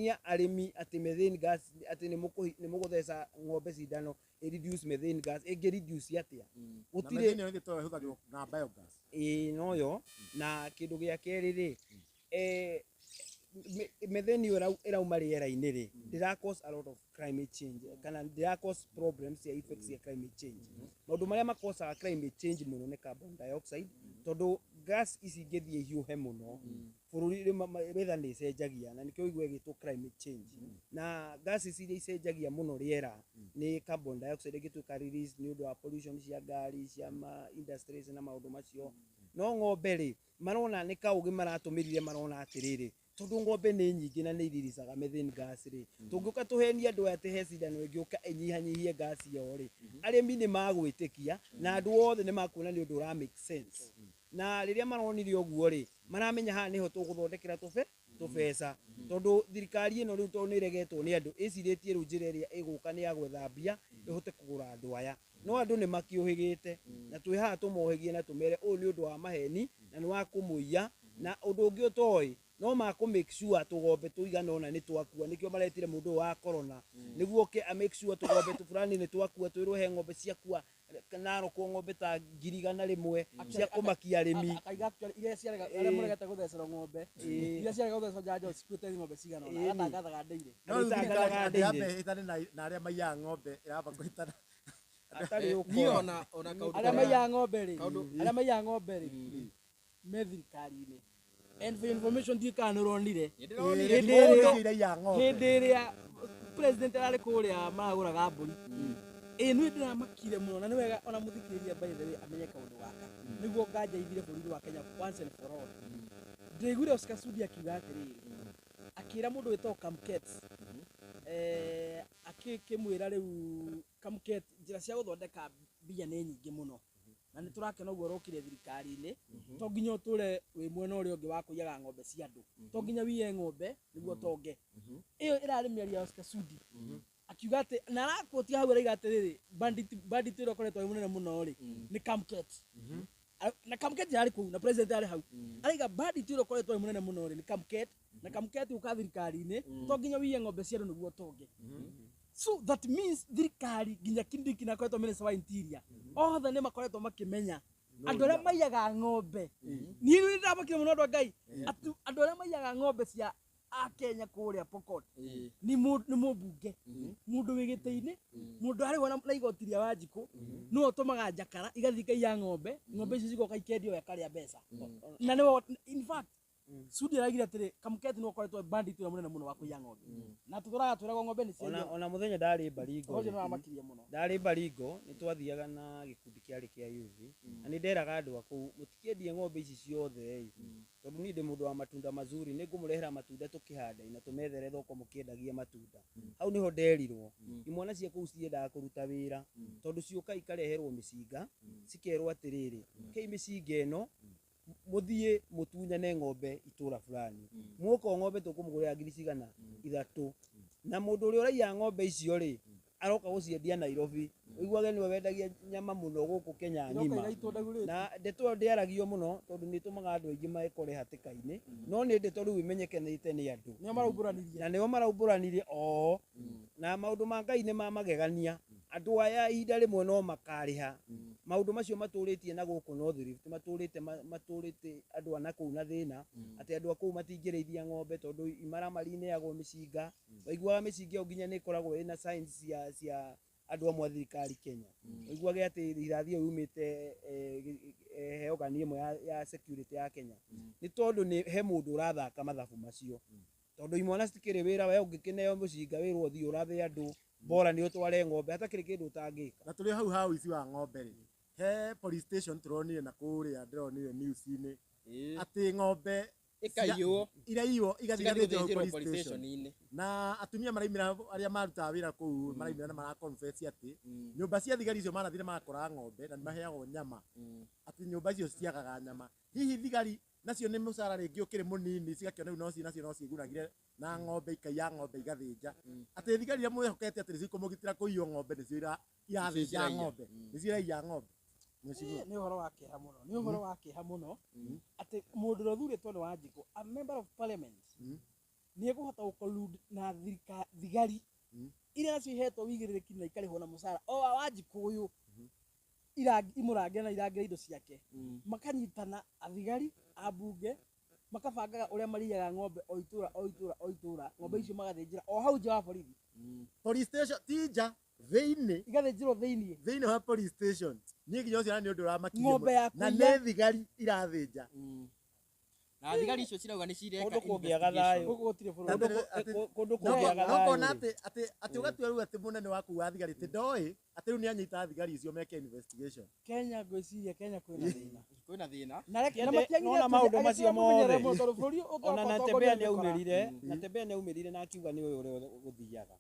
Mũngĩhenia arĩmi atĩ methane gas, atĩ nĩ mũgũtheca ng'ombe cindano ĩ reduce methane gas, ĩngĩ reduce atĩa? Na Gũtirĩ. methane ĩyo ĩthĩ ĩhũthagĩrwo na biogas. Ĩĩ, noyo. Na kĩndũ gĩa kerĩ rĩ, methane ĩyo ĩrauma rĩera-inĩ rĩ, ndĩra cause a lot of climate change kana ndĩra cause problems cia effects cia climate change. Maũndũ marĩa makosaga climate change mũno nĩ carbon dioxide, tondũ gas ici ingĩthiĩ ihiũhe mũno bũrũri rĩ, weather nĩ ĩcenjagia, na nĩkĩo ũigua ĩgĩtwo climate change. Na gas ici iria icenjagia mũno rĩera nĩ carbon dioxide ĩngĩtuĩka release nĩ ũndũ wa pollution cia ngari, cia ma industries na maũndũ macio. No ng'ombe rĩ, marona nĩ kaũgĩ maratũmĩrire, marona atĩrĩrĩ, tondũ ng'ombe nĩ nyingĩ na nĩ iriricaga methane gas rĩ, tũngĩũka tũhenie andũ aya atĩ he cindano ĩngĩũka ĩnyihanyihie gas ĩyo rĩ, arĩmi nĩ magwĩtĩkia na andũ othe nĩ makuona nĩ ũndũ ũra make sense. Na rĩrĩa maronire ũguo rĩ, maramenya haha nĩho tũgũthondekera tũbeca, tondũ thirikari ĩno rĩu tondũ nĩ ĩregetwo nĩ andũ, ĩcirĩtie rĩu njĩra ĩrĩa ĩgũka nĩ ya gwetha mbia ĩhote kũgũra andũ aya. No andũ nĩ makĩũhĩgĩte, na twĩ haha tũmohĩgie na tũmere ũyũ nĩ ũndũ wa maheni na nĩ wa kũmũiya. Na ũndũ ũngĩ ũtoĩ, no makũ make sure tũgombe tũigana ũna nĩ twakua. Nĩkĩo maretire mũndũ ũyũ wa corona nĩguo oke a make sure tũgombe tũ fulani nĩ twakua, twĩrwo he ng'ombe ciakua Narok ng'ombe ta 100,000 cia kũmakia arĩmi. Akaiga actually iria ciarega, arĩa mũregete gũthecerwo ng'ombe, iria ciarega gũthecwo njanjo cikuĩte ng'ombe cigana ũna. Agatangathaga ndĩire. No rĩu Agĩtangathaga thirikari andũ ndĩire. yambe ĩhĩtane na arĩa maiyaga ng'ombe, ĩramba kũhĩtana. Atarĩ Niĩ ũkora. ona kaũndũ Arĩa karĩa maiyaga ng'ombe rĩ, kaũndũ arĩa maiyaga ng'ombe rĩ, me thirikari-inĩ. And for your information, ndiũĩ kana nĩ ũronire. Nĩ ndĩronire. Hĩndĩ ĩrĩa Icio iraiyaga ng'ombe. Hĩndĩ ĩrĩa president ararĩ kũrĩa maragũraga mbũri, ĩ nĩ ndĩramakire mũno, na nĩ wega ona mũthikĩrĩria, by the way, amenye kaũndũ gaka nĩguo nganja ithire bũrũri wa Kenya once and for all. Ndĩraiguire Oscar Sudi akiuga atĩrĩrĩ, akĩra mũndũ wĩtagwo Kamket, akĩmwĩra rĩu Kamket, njĩra cia gũthondeka mbia nĩ nyingĩ mũno, na nĩ tũrakena ũguo ũrokire thirikari-inĩ. To nginya ũtũre wĩ mwena ũrĩa ũngĩ wa kũiyaga ng'ombe cia andũ, to nginya wiye ng'ombe nĩguo ũtonge. Ĩyo ĩrarĩ mĩario ya Oscar Sudi, akiuga atĩ na araquotia hau, araiga atĩrĩrĩ, bandit ũrĩa ũkoretwo wĩ mũnene mũno rĩ, nĩ Kamket. Na Kamket yarĩ kũu na president yarĩ hau. Araiga bandit ũrĩa ũkoretwo wĩ mũnene mũno rĩ, nĩ Kamket, na Kamket gũka thirikari-inĩ to nginya wiye ng'ombe cia andũ nĩguo ũtonge. So that means thirikari, nginya Kindiki na akoretwo minister wa interior, othe nĩ makoretwo makĩmenya andũ arĩa maiyaga ng'ombe. Niĩ nĩ ndĩramakire mũno, andũ a Ngai, andũ arĩa maiyaga ng'ombe cia akenya kũrĩa Pokot nĩ mũmbunge, mũndũ wĩ gĩtĩ-inĩ, mũndũ arĩhwo na igoti rĩa Wanjikũ, nĩwe ũtũmaga njakara igathiĩ ikaiya ng'ombe, ng'ombe icio cigoka ikendio, we akarĩa mbeca. Na nĩwe, in fact, Sudi araigire atĩrĩ, Kamket nĩwe ũkoretwo bandit ũrĩa mũnene mũno wa kũiya ng'ombe, na tũtũraga twĩragwo ng'ombe nĩ Ona ciaiywo. Ona mũthenya ndarĩ Baringo Ũhoro ũcio rĩ, nĩ wamakirie mũno. Ndarĩ Baringo nĩ twathiaga na gĩkundi kĩarĩ kĩa youth, na nĩ nderaga andũ a kũu, mũtikĩendie ng'ombe ici ciothe ĩ, tondũ niĩ ndĩ mũndũ wa matunda mazuri, nĩ ngũmũrehera matunda tũkĩhande na tũmethere thoko mũkĩendagia matunda. Hau nĩho nderirwo imwana cia kũu citiendaga kũruta wĩra, tondũ ciũka ikareherwo mĩcinga, cikerwo atĩrĩrĩ, kei mĩcinga ĩno, mũthiĩ mũtunyane ng'ombe itũra fulani, muoka o ng'ombe tũkũmũgũrĩra ngiri cigana 3. Na mũndũ ũrĩa ũraiya ng'ombe icio rĩ, aroka gũciendia Nairobi, ũiguage nĩwe wendagia nyama mũno gũkũ Kenya Iroka ng'ima. igaitwo ndagurĩte. Na ndeto ĩyo ndĩaragio mũno tondũ nĩ ĩtũmaga andũ aingĩ mekore hatĩka-inĩ, no nĩ ndeto rĩu ĩmenyekanĩte nĩ andũ. Nĩo maraumbũranirie. Na nĩo maraumbũranirie o na maũndũ ma Ngai nĩ ma magegania. Andũ aya ihinda rĩmwe no makarĩha maũndũ macio matũrĩtie na gũkũ North Rift, matũrĩte matũrĩte andũ a nakũu na thĩna, atĩ andũ a kũu matingĩrĩithia ng'ombe tondũ imaramari ineagwo mĩcinga. Waiguaga mĩcinga ĩyo nginya nĩ ĩkoragwo ĩna signs cia andũ amwe a thirikari Kenya. Waiguage atĩ rithathi ĩyo yumĩte he organ ĩmwe ya security ya Kenya, nĩ tondũ nĩ he mũndũ ũrathaka mathabu macio, tondũ imwana citikĩrĩ wĩra. We ũngĩkĩneo mũcinga wĩrwo ũthiĩ ũrathe andũ, bora nĩ ũtware ng'ombe, hatakĩrĩ kĩndũ ũtangĩka. Na tũrĩ hau ha ũici wa ng'ombe rĩ, he police station tũronire na kũrĩa, ndĩronire news-inĩ atĩ ng'ombe ikaiywo, iraiywo igathiĩ cigathiĩ igathĩnjĩrwo gũthĩnjĩrwo police police station. station-inĩ. Na atumia maraimĩra, arĩa marutaga wĩra kũu maraimĩra na mara confess atĩ nyũmba cia thigari icio manathire magakora ng'ombe na nĩ maheagwo nyama, atĩ nyũmba icio citiagaga nyama. Hihi thigari nacio nĩ mũcara rĩngĩ ũkĩrĩ mũnini, cigakĩona rĩu no nacio no ciĩgunagire na ng'ombe, ikaiya ng'ombe igathĩnja, atĩ thigari iria mwĩhokete atĩ nĩcio ikũmũgitĩra kũiywo ng'ombe nĩcio irathĩnja ciraiya. ng'ombe, nĩcio iraiya ng'ombe. Mheshimiwa. Nĩ ũhoro wa kĩeha mũno, nĩ ũhoro wa kĩeha mũno atĩ mũndũ ũrĩa ũthurĩtwo nĩ Wanjikũ, a member of parliament. Nĩ ekũhota gũcollude na thigari iria nacio ihetwo wĩigĩrĩrĩki na ikarĩhwo na mũcara o wa Wanjikũ ũyũ, imũrangĩre na irangĩre indo ciake. Makanyitana athigari ambunge, makabangaga ũrĩa mariaga ng'ombe o itũra o itũra o itũra, ng'ombe icio magathĩnjĩra o hau nja wa borithi. Police station ti nja, thĩinĩ. Igathĩnjĩrwo thĩinĩ. Thĩinĩ wa police station. Niĩ nginya ũcio nĩ ũndũ ũramakirie Ng'ombe mũno. Ya Na kũiya. nĩ thigari irathĩnja. Na thigari icio cirauga nĩ cireka Kũndũ kũngĩaga thayũ. investigation. Gũkũ gũtirĩ bũrũri. Kũndũ kũngĩaga No ũkona thayũ rĩ. atĩ ũgatua rĩu atĩ mũnene waku wa thigari atĩ ndoĩ atĩ rĩu nĩ anyita thigari icio meke investigation. Kenya, ngwĩciria Kenya kwĩna thĩna. Kwĩna thĩna. Na reke na Kĩende- matiagire nona atĩ maũndũ agĩtũra macio mũmenyerere mothe. mũno tondũ bũrũri ũngĩoka Ona ũtongorio Natembeya nĩ nĩ mĩkora. aumĩrire, Natembeya nĩ aumĩrire na akiuga nĩ ũyũ ũrĩa gũthiaga.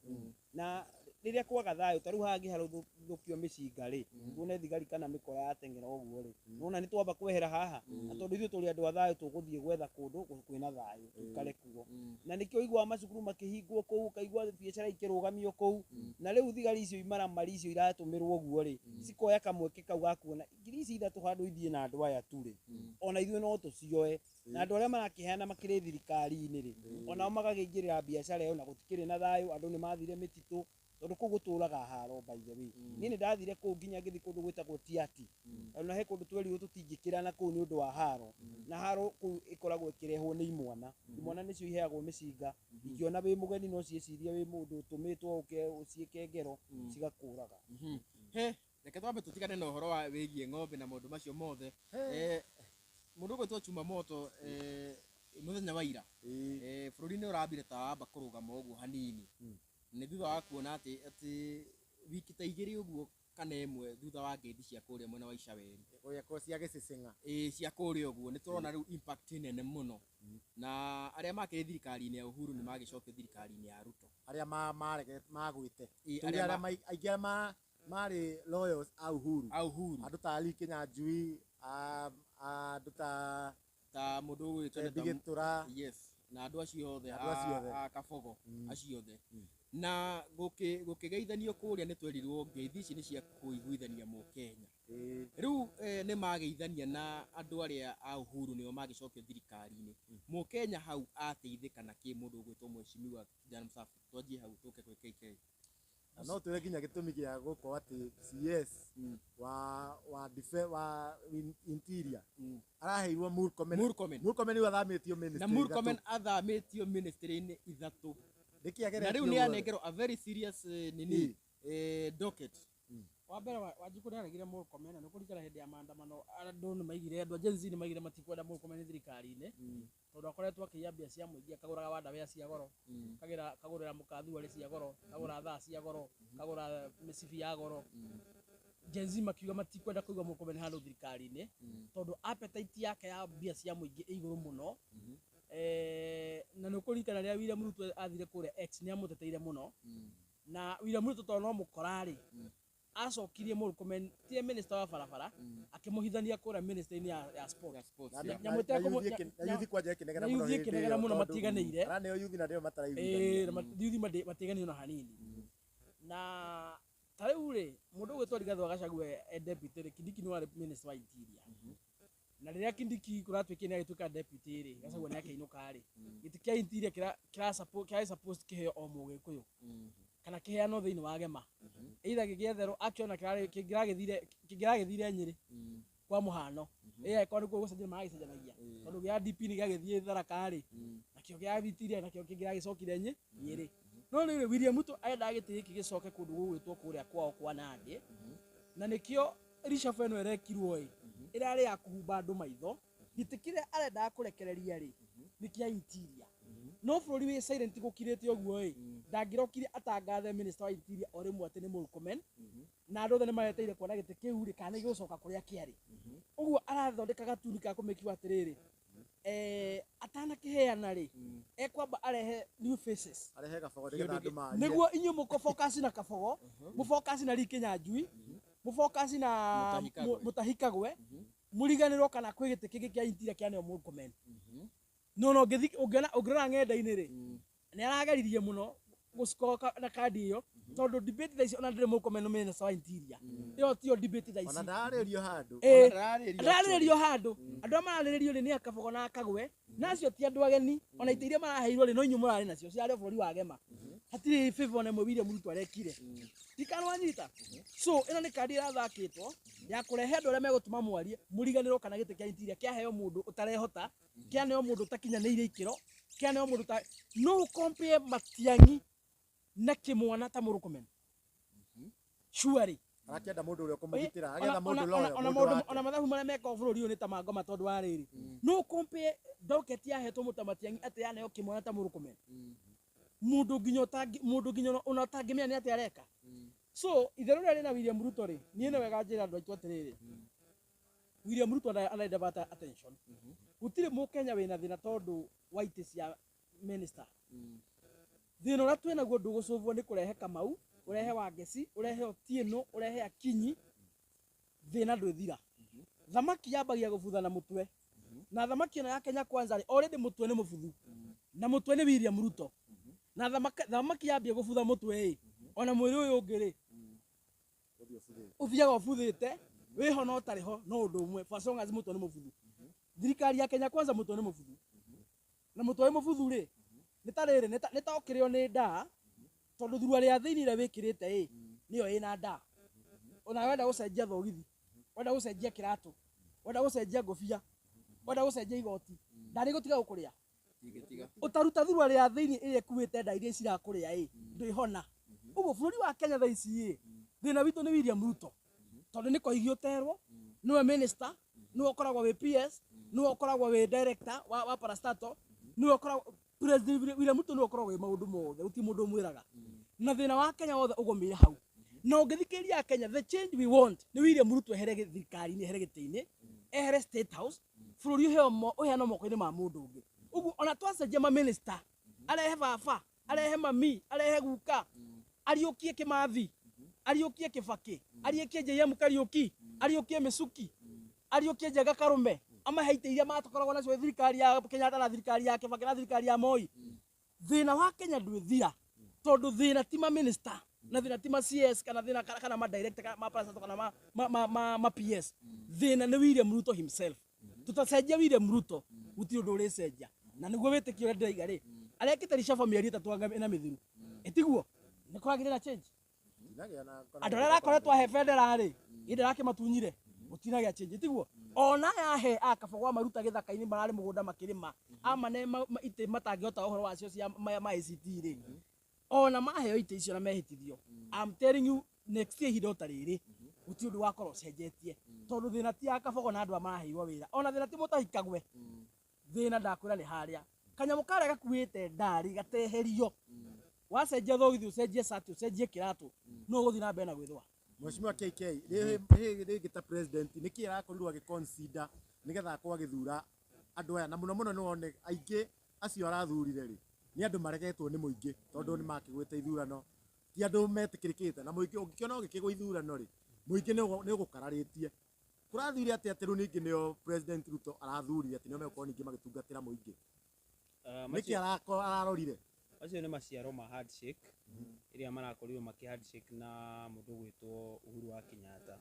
Na rĩrĩa kwaga thayũ, ta rĩu hangĩharũthũkio mĩcinga rĩ, tuone thigari kana mĩkora yateng'era ũguo rĩ, nona nĩ twamba kwehera haha, na tondũ ithuĩ tũrĩ andũ a thayũ, tũgũthiĩ gwetha kũndũ kwĩna thayũ tũikare kuo. Na nĩkĩo ũiguaga macukuru makĩhingwo kũu, ũkaigua biacara ikĩrũgamio kũu. Na rĩu thigari icio imaramari icio iratũmĩrwo ũguo rĩ, cikoya kamweke kau ga kuona ngiri ici ithatũ handũ ithiĩ na andũ aya tu rĩ, ona ithuĩ no tũcioe. Na andũ arĩa marakĩheana makĩrĩ thirikari-inĩ rĩ, onao magakĩingĩrĩra biacara ĩyo, na gũtikĩrĩ na thayũ, andũ nĩ mathire mĩtitũ, tondũ kũu gũtũraga haro by the way. Niĩ nĩ ndathire kũu nginya ngĩthiĩ kũndũ gwĩtagwo Tiati. Ona he kũndũ twerirwo tũtingĩkĩra na kũu nĩ ũndũ wa haro. Na haro kũu ĩkoragwo ĩkĩrehwo nĩ imwana. Imwana nĩcio iheagwo mĩcinga, ingĩona wĩ mũgeni no ciĩcirie wĩ mũndũ ũtũmĩtwo ũke ũciĩke ngero, cigakũraga. He reke twambe tũtigane na ũhoro wa wĩgiĩ ng'ombe na maũndũ macio mothe. Mũndũ ũgwĩtwo Chuma Moto, mũthenya wa ira, bũrũri nĩ ũrambire ta wamba kũrũgama ũguo hanini, nĩ thutha wa kuona atĩ wiki ta igĩrĩ ũguo kana ĩmwe thutha wa ngeithi cia kũrĩa mwena wa Icaweri. Ũrĩa ko cia gĩcĩcĩng'a. Ĩĩ, cia kũrĩa ũguo nĩ tũrona rĩu impact nene mũno, na arĩa makĩrĩ thirikari-inĩ ya Uhuru nĩ magĩcokio thirikari-inĩ ya Ruto. Arĩa magwĩte. Ĩĩ, Tuge arĩa arĩa aingĩ arĩa marĩ lawyers a Uhuru. A Uhuru. Andũ ta Ali Kinyanjui, andũ ta ta mũndũ ũgwĩtwo Tebi Gĩtũra. Yes, na andũ acio othe Andũ acio othe. a Kabogo acio othe. Na gũkĩgeithanio kũrĩa nĩ twerirwo ngeithi ici nĩ cia kũiguithania mũkenya. Rĩu nĩ mageithania na andũ arĩa a Uhuru nĩo magĩcokio thirikari-inĩ. Mũkenya hau ateithĩka na kĩ mũndũ ũgwĩtwo Mheshimiwa Kijana Msafu? Twanjie hau tũke gwĩ KK. Na no twĩre nginya gĩtũmi gĩa gũkorwo atĩ CS wa interior araheirwo Murkomen. Murkomen. Murkomen rĩu athamĩtio Na ministry Murkomen ithatũ. athamĩtio ministry-inĩ ithatũ. Nĩkĩ Na ageretio rĩu nĩ ũguo? anengerwo a very serious nini docket. Wa mbere Wanjikũ nĩ aregire Murkomen, na nĩ kũringana hĩndĩ ya maandamano andũ nĩ maigire, andũ a Gen Z nĩ maigire matikwenda Murkomen thirikari-inĩ, tondũ akoretwo akĩiya mbia cia mũingĩ, akagũraga wandawea cia goro, kagũrĩra mũka thuarĩ cia goro, kagũra thaa cia goro, kagũra mĩcibi ya goro. Gen Z makiuga matikwenda kũigua Murkomen handũ thirikari-inĩ, tondũ appetite yake ya mbia cia mũingĩ ĩ igũrũ mũno. Na nĩ ũkũririkana rĩrĩa William Ruto athire kũrĩa X, nĩ amũteteire mũno. Na William Ruto tondũ no mũkora rĩ, acokirie Murkomen tie minister wa barabara, akĩmũhithania kũrĩa ministry-inĩ ya sport. Ya sports. Na Yeah. Nyamũ ĩtekũmũ- na yuthi kwanja ĩkĩnegena na mũno yuthi hĩndĩ ĩkĩnegena ĩyo, mũno tondũ matiganĩire. araneo yuthi na nĩo mataraiguithania. Ĩĩ, na yuthi matiganĩire ona hanini. Na ta rĩu rĩ, mũndũ ũgwĩtwo Rigathĩ wa Gachagua e deputy rĩ, Kindiki nĩ warĩ minister wa interior. Na rĩrĩa Kindiki kũratuĩkire nĩ agĩtuĩka deputy rĩ, Gachagua nĩ akĩinũka rĩ, gĩtĩ kĩa interior kĩra supposed kĩheo o Mũgĩkũyũ kana kĩheanwo thĩinĩ wa Gema, either gĩgĩetherwo akĩona kĩngĩragĩthire Nyĩrĩ kwa mũhano, ĩ angĩkorwo nĩkuo gũcenjania maragĩcenjanagia, tondũ gĩa DP nĩ gĩagĩthiĩ Tharaka rĩ, nakĩo gĩa interior nakĩo kĩngĩragĩcokire Nyĩrĩ. No rĩu William Ruto endaga gĩtĩ gĩkĩ gĩcoke kũndũ gũgwĩtwo kũrĩa kwao kwa Nandĩ, na nĩkĩo reshuffle ĩno ĩrekirwo ĩ ĩrarĩ ya kũhumba andũ maitho. Gĩtĩ kĩrĩa arendaga kũrekereria rĩ, nĩ kĩa interior. No bũrũri wĩ silent gũkirĩte ũguo ĩ, ndangĩrokire atangathe minister wa interior o rĩmwe atĩ nĩ Murkomen, na andũ othe nĩ mareteire kuona gĩtĩ kĩu rĩ kana nĩ gĩgũcoka kũrĩa kĩarĩ. Ũguo arathondeka gatuni ka kũmĩkiuga atĩrĩrĩ, atanakĩheana rĩ, ekwamba arehe new faces. Arehe Kabogo nĩgetha andũ marie. Nĩguo inyuĩ mũko focus na Kabogo, mũfocus na Lee Kinyanjui, mũfocus na Mutahi Kagwe. Mutahi Kagwe, mũriganĩrwo kana kwĩ gĩtĩ kĩngĩ kĩa interior kĩaneo Murkomen. No no ũngĩona ũngĩrora ng'enda-inĩ rĩ, nĩ arageririe mũno gũcoka na kandi ĩyo, tondũ debate thaa ici ona ndĩrĩ Murkomen minister wa interior, ĩyo tiyo debate thaa ici. Ona ndararĩrio handũ. Ĩĩ, Ona ndararĩrio ndararĩrĩrio handũ. Andũ arĩa mararĩrĩrio rĩ, nĩ a Kabogo na Kagwe. Na acio ti andũ ageni, ona itĩ iria maraheirwo rĩ, no inyuĩ mũrarĩ nacio ciarĩ bũrũri wa gema. Hatirĩ favor ona ĩmwe William Ruto arekire. Ndikanwanyita. So ĩno nĩ kandi ĩrathakĩtwo ya kũrehe andũ arĩa megũtũma mwarie mũriganĩrwo kana gĩtĩ kĩa interior kĩaheo mũndũ ũtarehota, kĩaneo mũndũ ũtakinyanĩirie ikĩro, kĩaneo mũndũ ta no compare Matiang'i na kĩmwana ta Murkomen. Surely. Arakĩenda mũndũ ũrĩa ũkũmũgitĩra, agetha mũndũ loyal, ona mũndũ maũndũ wake. Ona mathabu marĩa mekagwo bũrũri ũyũ nĩ ta ma ngoma tondũ wa rĩrĩ, no compare docket yahetwo mũtamatiang'i atĩ yaneo kĩmwana ta Murkomen, mũndũ nginya ũtangi mũndũ nginya ona ũtangĩmenya nĩ atĩa areka. So itherũ rĩrĩa rĩna William Ruto rĩ, niĩ nĩ wega njĩre andũ aitũ atĩrĩrĩ, William Ruto ara attention. Gũtirĩ mũkenya wĩna thĩna tondũ wa itĩ cia minister. Thĩna ũrĩa twĩnaguo ndũgũcũvwo nĩ kũrehe Kamau, ũrehe Wangeci, ũrehe Otieno, ũrehe Akinyi, thĩna ndwĩthira. Thamaki yambagia gũbutha na mũtwe, na thamaki ĩno ya Kenya Kwanza rĩ, already mũtwe nĩ mũbuthu, na mũtwe nĩ William Ruto. Na thamaki yambia gũbutha mũtwe ĩ, ona mwĩrĩ ũyũ ũngĩ rĩ, ũthiaga ũbuthĩte, wĩho na ũtarĩ ho no ũndũ ũmwe, for as long as mũtwe nĩ mũbuthu. Thirikari ya Kenya Kwanza mũtwe nĩ mũbuthu, na mũtwe wĩ mũbuthu rĩ, nĩ ta rĩrĩ, nĩ ta ũkĩrĩo nĩ ndaa, tondũ thuruarĩ ya thĩinĩ ĩrĩa wĩkĩrĩte ĩ, nĩyo ĩna ndaa. Ona wenda gũcenjia thogithi, wenda gũcenjia kĩratũ, wenda gũcenjia ngũbia, wenda gũcenjia igoti, ndaa nĩ ĩgũtiga gũkũrĩa. Ũtaruta thuruarĩ ya thĩinĩ ĩrĩa ĩkuĩte ndaa iria cirakũrĩa ĩ, ndwĩhona. Ũguo bũrũri wa Kenya thaa ici ĩ, thĩna witũ nĩ William Ruto, tondũ nĩ koigi ũterwo, nĩwe minister, nĩwe ũkoragwo wĩ PS, nĩwe ũkoragwo wĩ director wa parastatal, nĩwe ũkoragwo President William Ruto, nĩwe ũkoragwo wĩ maũndũ mothe, gũtirĩ mũndũ ũmwĩraga. Na thĩna wa Kenya wothe ũgũmĩire hau. Na ũngĩthikĩrĩria Kenya, the change we want nĩ William Ruto ehere thirikari-inĩ, ehere gĩtĩ-inĩ, ehere State House, bũrũri ũheo ũheanwo moko-inĩ ma mũndũ ũngĩ. Ũguo ona twacenjia ma minister, arehe baba, arehe mami, arehe guka, ariũkie Kĩmathi, ariũkie Kĩbakĩ, ariũkie JM Kariũki, ariũkie Mĩcuki, ariũkie Njenga Karume, amahe itĩ iria matũkoragwo nacio thirikari ya Kenyatta na thirikari ya Kĩbakĩ na thirikari ya Moi. Thĩna wa Kenya ndwĩthira, tondũ thĩna ti ma minister, na thĩna ti ma CS, kana thĩna kana ma director, kana ma pastor, kana ma PS. Thĩna nĩ William Ruto himself. Tũtacenjia William Ruto, gũtirĩ ũndũ ũrĩcenjia. Na nĩguo wĩtĩkio ũrĩa ndĩraiga rĩ, arekĩte reshuffle mĩeri 3 anga ĩna mĩthiru, ĩtiguo nĩ kũragĩrĩ na change. Andũ arĩa arakoretwo ahe bendera rĩ, ĩ ndĩrakĩmatunyire, gũtinagĩa change, ĩtiguo ona yahe akabogo amaruta gĩthaka-inĩ mararĩ mũgũnda makĩrĩma, amane itĩ matangĩhota ũhoro wacio cia ma ACT rĩ, ona maheo itĩ icio na mehĩtithio, I'm telling you, next year ihinda o ta rĩrĩ gũtirĩ ũndũ wakorwo ũcenjetie, tondũ thĩna ti ya kabogo na andũ aya maraheirwo wĩra, ona thĩna ti mũtahikagwe. Thĩna ndakwĩra nĩ harĩa kanyamũ karĩa gakuĩte ndari gateherio. Wacenjia thogithi, ũcenjie cati, ũcenjie kĩratũ, no ũgũthiĩ na mbere na gwĩthũa. Mheshimiwa KK, rĩngĩ ta president nĩkĩ arakorirwo agĩconsider nĩgetha akorwo agĩthura andũ aya, na mũno mũno nĩ wone aingĩ acio arathurire rĩ, nĩ andũ maregetwo nĩ mũingĩ, tondũ nĩ makĩgwĩte ithurano, ti andũ metĩkĩrĩkĩte na mũingĩ. Ũngĩkĩona ũgĩkĩgwa ithurano rĩ, mũingĩ nĩ ũgũkararĩtie. Kũrathire atĩa atĩ rĩu ningĩ nĩo President Ruto arathurire atĩ nĩo megũkorwo ningĩ magĩtungatĩra mũingĩ? Nĩkĩ ararorire? Macio nĩ maciaro ma handshake ĩrĩa marakorirwo makĩ handshake na mũndũ gwĩtwo Uhuru wa Kenyatta,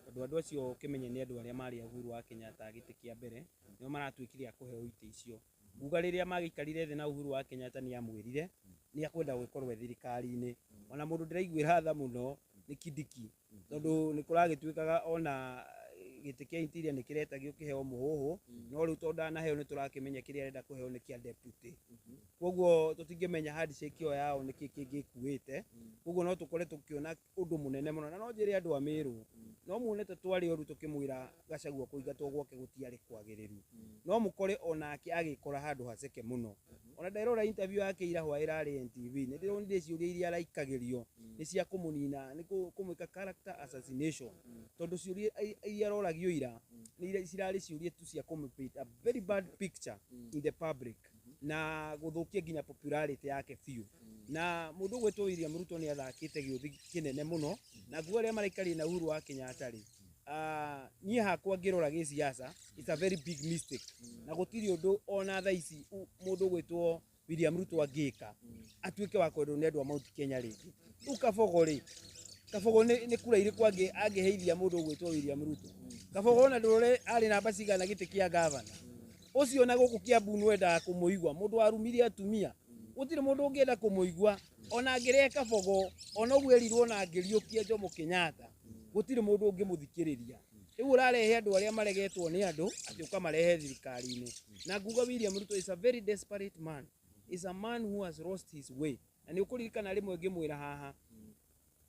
tondũ andũ acio ũkĩmenye nĩ andũ arĩa marĩ a Uhuru wa Kenyatta gĩtĩ kĩa mbere, nĩo maratuĩkire a kũheo itĩ icio. Nguga rĩrĩa magĩikarire thĩ na Uhuru wa Kenyatta, nĩ amwĩrire nĩ akwenda gũgĩkorwo e thirikari-inĩ. Ona mũndũ ndĩraiguĩra tha mũno nĩ Kindiki, tondũ nĩ kũragĩtuĩkaga ona gĩtĩ kĩa interior nĩ kĩretagio kĩheo mũhũhũ, no rĩu tondũ ndanaheo nĩ tũrakĩmenya kĩrĩa arenda kũheo nĩ kĩa deputy. Koguo tũtingĩmenya handshake ĩyo yao nĩkĩ kĩngĩkuĩte. Koguo no tũkore tũkĩona ũndũ mũnene mũno. Na no njĩre andũ a Meru, no muone ta twarĩ oru tũkĩmwĩra Gachagua kũingatwo gwake gũtiarĩ kwagĩrĩru, no mũkore onake agĩkora handũ haceke mũno. Ona nderora interview yake ira hwa ĩrarĩ NTV, nĩ ndĩronire ciũria iria araikagĩrio nĩ cia kũmũnina, nĩ kũmwĩka character assassination, tondũ ciũria iria aroragio ira nĩ iria cirarĩ ciũria tu cia kũmũ paint a very bad picture in the public na gũthũkia nginya popularity yake biũ. Na mũndũ ũgwĩtwo William Ruto nĩ athakĩte gĩũthi kĩnene mũno na nguo arĩa maraikarire na Uhuru wa Kenyatta rĩ, niĩ hakwa ngĩrora gĩciaca, it's a very big mistake, na gũtirĩ ũndũ ona thaa ici mũndũ ũgwĩtwo William Ruto angĩka atuĩke wa kwendwo nĩ andũ a Mount Kenya rĩngĩ. Rĩu Kabogo rĩ, Kabogo nĩ kura irĩkũ angĩheithia mũndũ ũgwĩtwo William Ruto? Kabogo ona ndũrore arĩ namba cigana gĩtĩ kĩa gavana. Ũcio na gũkũ Kiambu nĩwendaga kũmũigua, mũndũ warumire atumia, gũtirĩ mũndũ ũngĩenda kũmũigua, ona angĩrĩa kabogo, ona ũguo erirwo ona angĩriũkia Jomo Kenyatta, gũtirĩ mũndũ ũngĩmũthikĩrĩria. Rĩu ũrarehe andũ arĩa maregetwo nĩ andũ atĩ ũkamarehe thirikari-inĩ. Na nguga William Ruto is a very desperate man, is a man who has lost his way. Na nĩ ũkũririkana rĩmwe ngĩmwĩra haha,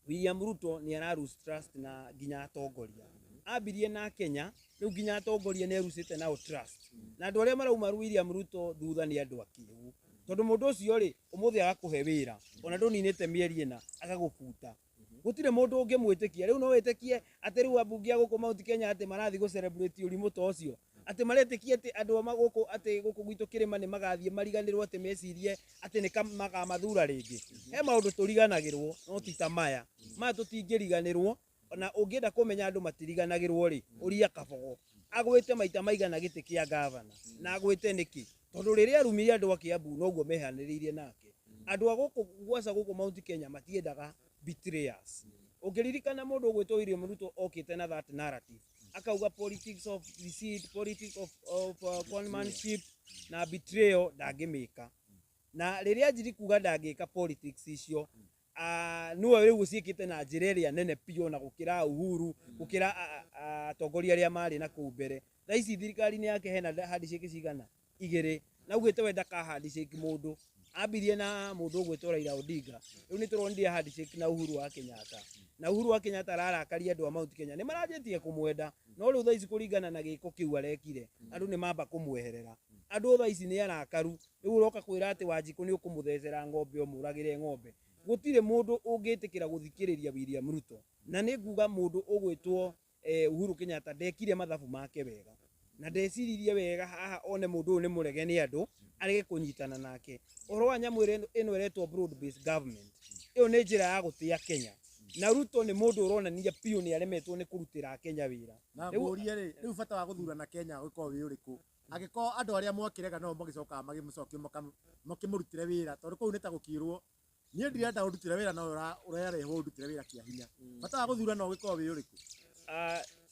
William Ruto nĩ ara lose trust na nginya atongoria. Ambirie na Kenya, rĩu nginya atongoria nĩ arucĩte nao trust. Na andũ arĩa marauma William Ruto thutha nĩ andũ akĩgu. Tondũ mũndũ ũcio rĩ, ũmũthĩ agakũhe wĩra, ona ndũninĩte mĩeri 4 agagũbuta. Gũtirĩ mũndũ ũngĩmwĩtĩkia. Rĩu no wĩtĩkie atĩ rĩu ambunge a gũkũ Mount Kenya atĩ marathiĩ gũ celebrate ũrimũ ta ũcio. Atĩ maretĩkia atĩ andũ a gũkũ atĩ gũkũ gwitũ kĩrĩma nĩ magathiĩ mariganĩrwo atĩ mecirie atĩ nĩ makamathura rĩngĩ. He maũndũ tũriganagĩrwo no ti ta maya. Maya tũtingĩriganĩrwo, ona ũngĩenda kũmenya andũ matiriganagĩrwo rĩ, ũria Kabogo. Agwĩte maita maigana gĩtĩ kĩa gavana na agwĩte nĩkĩ? Tondũ rĩrĩa arumire andũ a Kiambu noguo mehanĩrĩirie nake. Andũ a gũkũ gwaca gũkũ Mount Kenya matiendaga betrayers. Ũngĩririkana mũndũ ũgwĩtwo William Ruto okĩte na that narrative, akauga politics of deceit, politics of conmanship na betrayal ndangĩmĩka. Na rĩrĩa anjirie kuga ndangĩka politics icio, nĩwe rĩu ũciĩkĩte na njĩra ĩrĩa nene biũ na gũkĩra Uhuru, gũkĩra atongoria arĩa marĩ na kũu mbere. Thaa ici thirikari-inĩ yake hena handshake cigana? 2. Na augĩte we ndaka handshake mũndũ. Ambirie na mũndũ ũgwĩtwo Raila Odinga. Rĩu nĩ tũronire handshake na Uhuru wa Kenyatta. Na Uhuru wa Kenyatta ararakaria andũ a Mount Kenya. Nĩ maranjĩtie kũmwenda, no rĩu thaa ici kũringana na gĩko kĩu arekire, andũ nĩ mamba kũmweherera. Andũ thaa ici nĩ arakaru. Rĩu ũroka kwĩra atĩ Wanjikũ nĩ ũkũmũthecera ng'ombe ũmũragĩre ng'ombe. Gũtirĩ mũndũ ũngĩtĩkĩra gũthikĩrĩria William Ruto. Na nĩ nguga mũndũ ũgwĩtwo Uhuru Kenyatta ndekire mathabu make wega. Na ndeciririe wega haha one mũndũ ũyũ nĩ mũrege nĩ andũ, arege kũnyitana nake. Ũhoro wa nyamũ ĩno ĩretwo broad based government. Ĩyo nĩ njĩra ya gũtĩa Kenya. Na Ruto nĩ mũndũ ũronania biũ nĩ aremetwo nĩ kũrutĩra Kenya wĩra. Na ngũrie rĩ, rĩu bata wa gũthurana Kenya ũgĩkorwo wĩ ũrĩkũ? Angĩkorwo andũ arĩa mwakĩrega no magĩcokaga magĩmũcokia makĩmũrutĩre wĩra, tondũ kũu nĩ ta gũkĩrwo niĩ ndirenda ũndutĩre wĩra no ũrarehwo ũndutĩre wĩra kĩa hinya. Bata wa gũthurana ũgĩkorwo wĩ ũrĩkũ?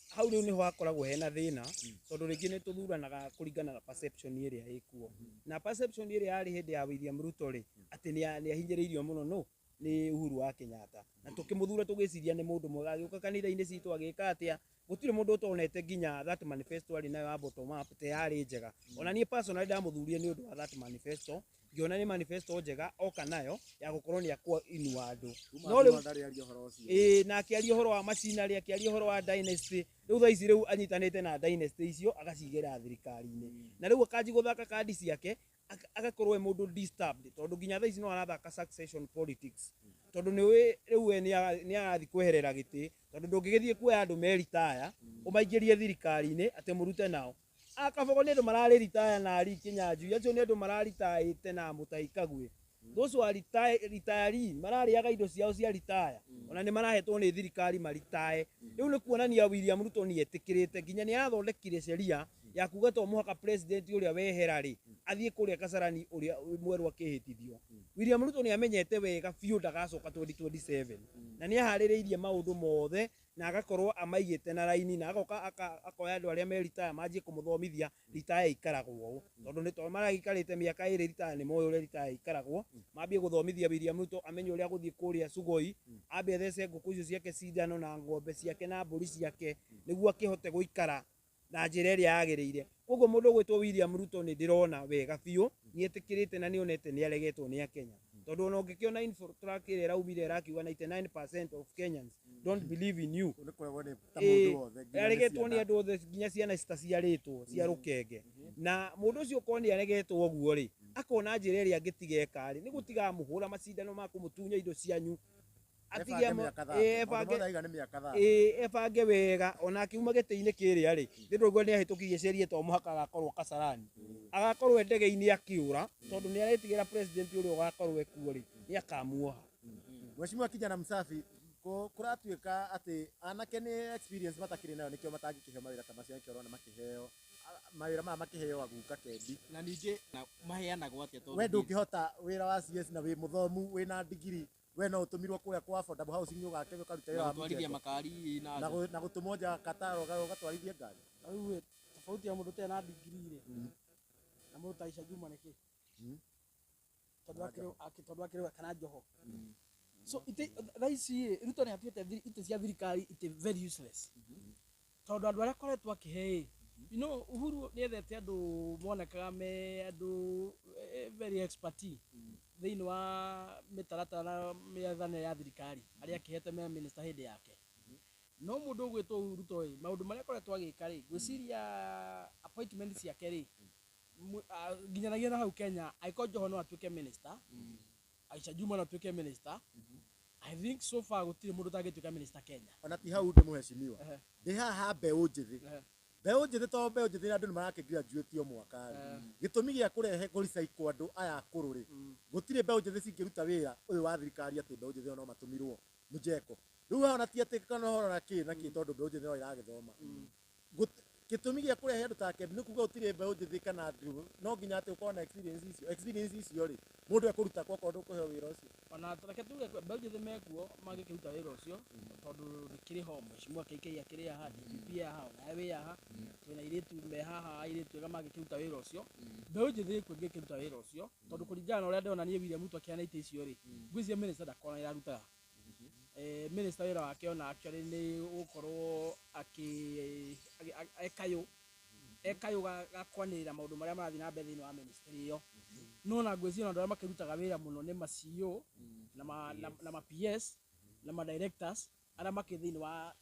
Hau rĩu nĩho hakoragwo hena thĩna, tondũ rĩngĩ nĩ tũthuranaga kũringana na perception ĩrĩa ĩkuo. Na perception ĩrĩa yarĩ hĩndĩ ya William Ruto rĩ, atĩ nĩ ahinyĩrĩirio mũno no nĩ Uhuru wa Kenyatta. Na tũkĩmũthura tũgĩciria nĩ mũndũ mwega, agĩũka kanitha-inĩ citũ agĩka atĩa, gũtirĩ mũndũ ũtonete nginya that manifesto arĩ nayo ya bottom up te yarĩ njega. Ona niĩ personally ndamũthurire nĩ ũndũ wa that manifesto, ngĩona nĩ manifesto njega oka nayo ya gũkorwo nĩ akũinua andũ. No rĩu ĩĩ, na akĩaria ũhoro wa machinery, akĩaria ũhoro wa dynasty. Rĩu thaa ici rĩu anyitanĩte na dynasty icio agacigĩra thirikari-inĩ. Na rĩu akanji gũthaka kandi ciake, agakorwo e mũndũ disturbed, tondũ nginya thaa ici no arathaka succession politics. Tondũ nĩ rĩu we nĩ arathiĩ kweherera gĩtĩ, tondũ ndũngĩgĩthiĩ kuoya andũ me retire, ũmaingĩrie thirikari-inĩ atĩ mũrute nao. Akabogo nĩ andũ mararĩ retire na Ari Kinyanjui, acio nĩ andũ mararitaĩte na Mutahi Kagwe. Those who are retiree, mararĩaga indo ciao cia retire. Ona nĩ marahetwo nĩ thirikari maritae. Rĩu nĩ kuonania William Ruto nĩ etĩkĩrĩte, nginya nĩ arathondekire sheria ya kuga to mũhaka president ũrĩa wehera rĩ, athiĩ kũrĩa Kasarani ũrĩa mwerũ akĩhĩtithio. William Ruto nĩ amenyete wega biũ ndagacoka 2027. Na nĩ aharĩrĩirie maũndũ mothe na agakorwo amaigĩte na raini, na agoka akoya andũ arĩa me retire manjie kũmũthomithia retire ikaragwo ũũ. Tondũ nĩ tondũ maragĩikarĩte mĩaka 2 retire nĩ moĩ ũrĩa retire ikaragwo. Mambie gũthomithia William Ruto amenye ũrĩa agũthiĩ kũrĩa Sugoi, ambe athece ngũkũ icio ciake cindano na ng'ombe ciake na mbũri ciake nĩguo akĩhote gũikara na njĩra ĩrĩa yagĩrĩire. Koguo mũndũ ũgwĩtwo William Ruto nĩ ndĩrona wega biũ nĩ etĩkĩrĩte na nĩ onete nĩ aregetwo nĩ Akenya. Tondũ ona ũngĩkĩona Infotrak ĩrĩa ĩraumire ĩrakiuga 99% of Kenyans don't believe in you. Nĩ kũregwo nĩ ta mũndũ wothe, nginya nĩ Aregetwo nĩ ciana. andũ othe nginya ciana citaciarĩtwo cia rũkenge. Na mũndũ ũcio okorwo nĩ aregetwo ũguo rĩ, akona njĩra ĩrĩa angĩtiga eka rĩ, nĩ gũtiga amũhũra macindano ma kũmũtunya indo cianyu. Atige Ebange mĩaka thate. Maũndũ mothe aiga nĩ mĩaka thate. Ebange wega ona akiuma gĩtĩ-inĩ kĩrĩa rĩ, nĩ ndũigua nĩ ahĩtũkirie sheria to mũhaka agakorwo Kasarani. Agakorwo e ndege-inĩ akĩũra, tondũ nĩ aretigĩra president ũrĩa ũgakorwo ekuo rĩ, nĩ akamuoha. Mheshimiwa Kijana Msafi, kũratuĩka atĩ anake nĩ experience matakĩrĩ nayo nĩkĩo matangĩkĩheo mawĩra ta macio, nĩkĩo ũrona makĩheo mawĩra maya makĩheo aguka kendi. Na ningĩ na maheanagwo atĩa tondũ We ningĩ ndũngĩhota wĩra wa CS na wĩ mũthomu, wĩna degree, we no ũtũmirwo kũrĩa kwa affordable housing ũgake ũkarute wĩra Na wa gũtwarithia mũjengo. makari na Na nja. na gũtũmwo nja Qatar ũgatwarithie ngari. Rĩu ĩ, tofauti ya mũndũ ũtarĩ na degree rĩ, Na mũndũ ta Aisha Juma nĩkĩ? Tondũ tondũ akĩrĩ kana Joho. So ite thaa ici rĩ, Ruto nĩ atuĩte itĩ cia thirikari itĩ very useless, tondũ andũ arĩa akoretwo akĩhe ĩ, Uhuru nĩ ethete andũ monekaga me andũ very expertise thĩinĩ wa mĩtaratara na mĩathanĩre ya thirikari, arĩa akĩhete me minister hĩndĩ yake. No mũndũ ũgwĩtwo Uhuru Ruto ĩ, maũndũ marĩa akoretwo agĩka rĩ, ngwĩciria appointment ciake rĩ, nginyanagia na hau Kenya, angĩkorwo Joho no atuĩke minister, Aisha Juma no atuĩke minister, I think so far gũtirĩ mũndũ ũtangĩtuĩka minister Kenya. Ona ti hau ndĩ, mũhecimiwa. Ndĩ haha mbeũ njĩthĩ. Mbeũ njĩthĩ, to mbeũ njĩthĩ, andũ nĩ marakĩ graduate o mwaka rĩ. Gĩtũmi gĩa kũrehe kũrecycle andũ aya akũrũ rĩ, gũtirĩ mbeũ njĩthĩ cingĩruta wĩra ũyũ wa thirikari, atĩ mbeũ njĩthĩ no matũmirwo mũjeko rĩu haha, ona ti atĩ kana ũhoro na kĩ na kĩ, tondũ mbeũ njĩthĩ no ĩragĩthoma. Gĩtũmi gĩa kũrehe andũ take nĩ kuga gũtirĩ mbeũ njĩthĩ kana andũ, no nginya atĩ ũkorwo na experience icio. Experience icio rĩ, mũndũ ekũruta kwa okorwo ndũkũheo wĩra ũcio? Ona reke tuge mbeũ njĩthĩ mekuo mangĩkĩruta wĩra ũcio, tondũ nĩkĩrĩ ho mheshimiwa KK akĩrĩ haha, DPP haha, onawe wĩ haha, twĩna airĩtu me haha, airĩtu ega mangĩkĩruta wĩra ũcio. Mbeũ njĩthĩ ĩkuo ĩngĩkĩruta wĩra ũcio, tondũ kũringana na ũrĩa ndĩrona niĩ William Ruto akĩheana itĩ icio rĩ, ngwĩciria minister ndakorwo ĩrarutaga. Minister wĩra wake ona actually nĩ gũkorwo akĩ ekayũ ekayũ ga kwanĩrĩra maũndũ marĩa marathiĩ na mbere thĩinĩ wa ministry ĩyo. No na ngwĩciria ona andũ arĩa makĩrutaga wĩra mũno nĩ ma CEO na ma PS na ma directors arĩa makĩ thĩinĩ wa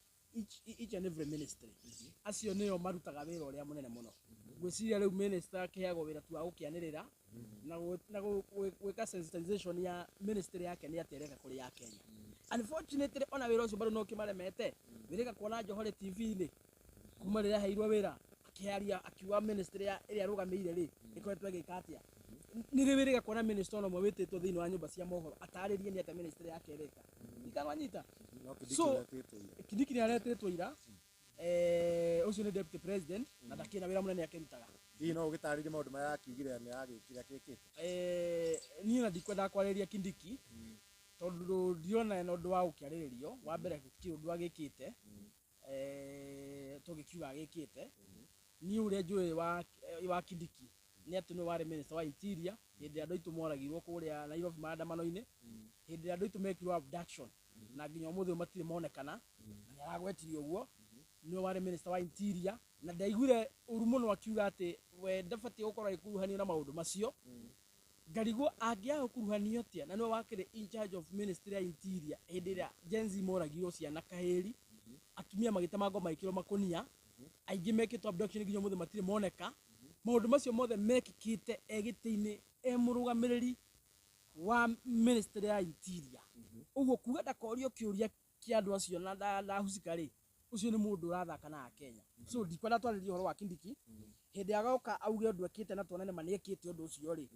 each and every ministry. Acio nĩo marutaga wĩra ũrĩa mũnene mũno. Ngwĩciria rĩu minister akĩheagwo wĩra tu wa gũkĩanĩrĩra na gwĩka sensitization ya ministry yake nĩ atĩa ĩreka kũrĩ ya Kenya. Unfortunately, ona wĩra ũcio bado no kĩmaremete. Wĩrĩga kuona Johore TV-inĩ kuma rĩrĩa aheirwo wĩra akĩaria akiuga ministry ya ĩrĩa arũgamĩire rĩ, ĩkoretwo ĩgĩka atĩa. Nĩ rĩ wĩrĩga kuona minister ona ũmwe wĩtĩtwo thĩinĩ wa nyũmba cia mohoro atarĩrie nĩ atĩa ministry yake ĩreka? Ikanwanyita. No Kindiki So, ũretĩtwo ira. Kindiki nĩ aretĩtwo ira. Ũcio nĩ deputy president na ndakĩrĩ na wĩra mũnene akĩrutaga. Hihi no ũgĩtarĩrie maũndũ marĩa akiugire nĩ agĩkire akĩkĩte? Niĩ ona ndikwendaga kwarĩrĩria Kindiki, tondũ ndirona ena ũndũ wa gũkĩarĩrĩrio. Wa mbere, gũtirĩ ũndũ agĩkĩte tũngĩkiuga agĩkĩte. Niĩ ũrĩa njũĩ wa Kindiki nĩ atĩ nĩwe warĩ minister wa interior hĩndĩ ĩrĩa andũ aitũ moragirwo kũrĩa Nairobi maandamano-inĩ, hĩndĩ ĩrĩa andũ aitũ mekirwo abduction na nginya ũmũthĩ ũyũ matirĩ monekana, na nĩ aragwetirio ũguo. Nĩwe warĩ minister wa interior na ndaiguire ũru mũno akiuga atĩ we ndabatiĩ gũkorwo agĩkuruhanio na maũndũ macio. Ngarigwo angĩaga gũkuruhanio atĩa na nĩwe wakĩrĩ in charge of ministry ya interior hĩndĩ ĩrĩa Gen Z moragirwo ciana kahĩri, atumia magĩtemangwo magĩkĩrwo makũnia, aingĩ mekĩtwo abduction nginya ũmũthĩ matirĩ moneka. Maũndũ macio mothe mekĩkĩte e gĩtĩ-inĩ e mũrũgamĩrĩri wa ministry ya interior. Ũguo kuga ndakorio kĩũria kĩa andũ acio na ndahusika rĩ, ũcio nĩ mũndũ ũrathaka na Akenya. So ndikwenda twarĩrie ũhoro wa Kindiki. Hĩndĩ agoka auge ũndũ ekĩte na tuone nĩma nĩ ekĩte ũndũ ũcio rĩ,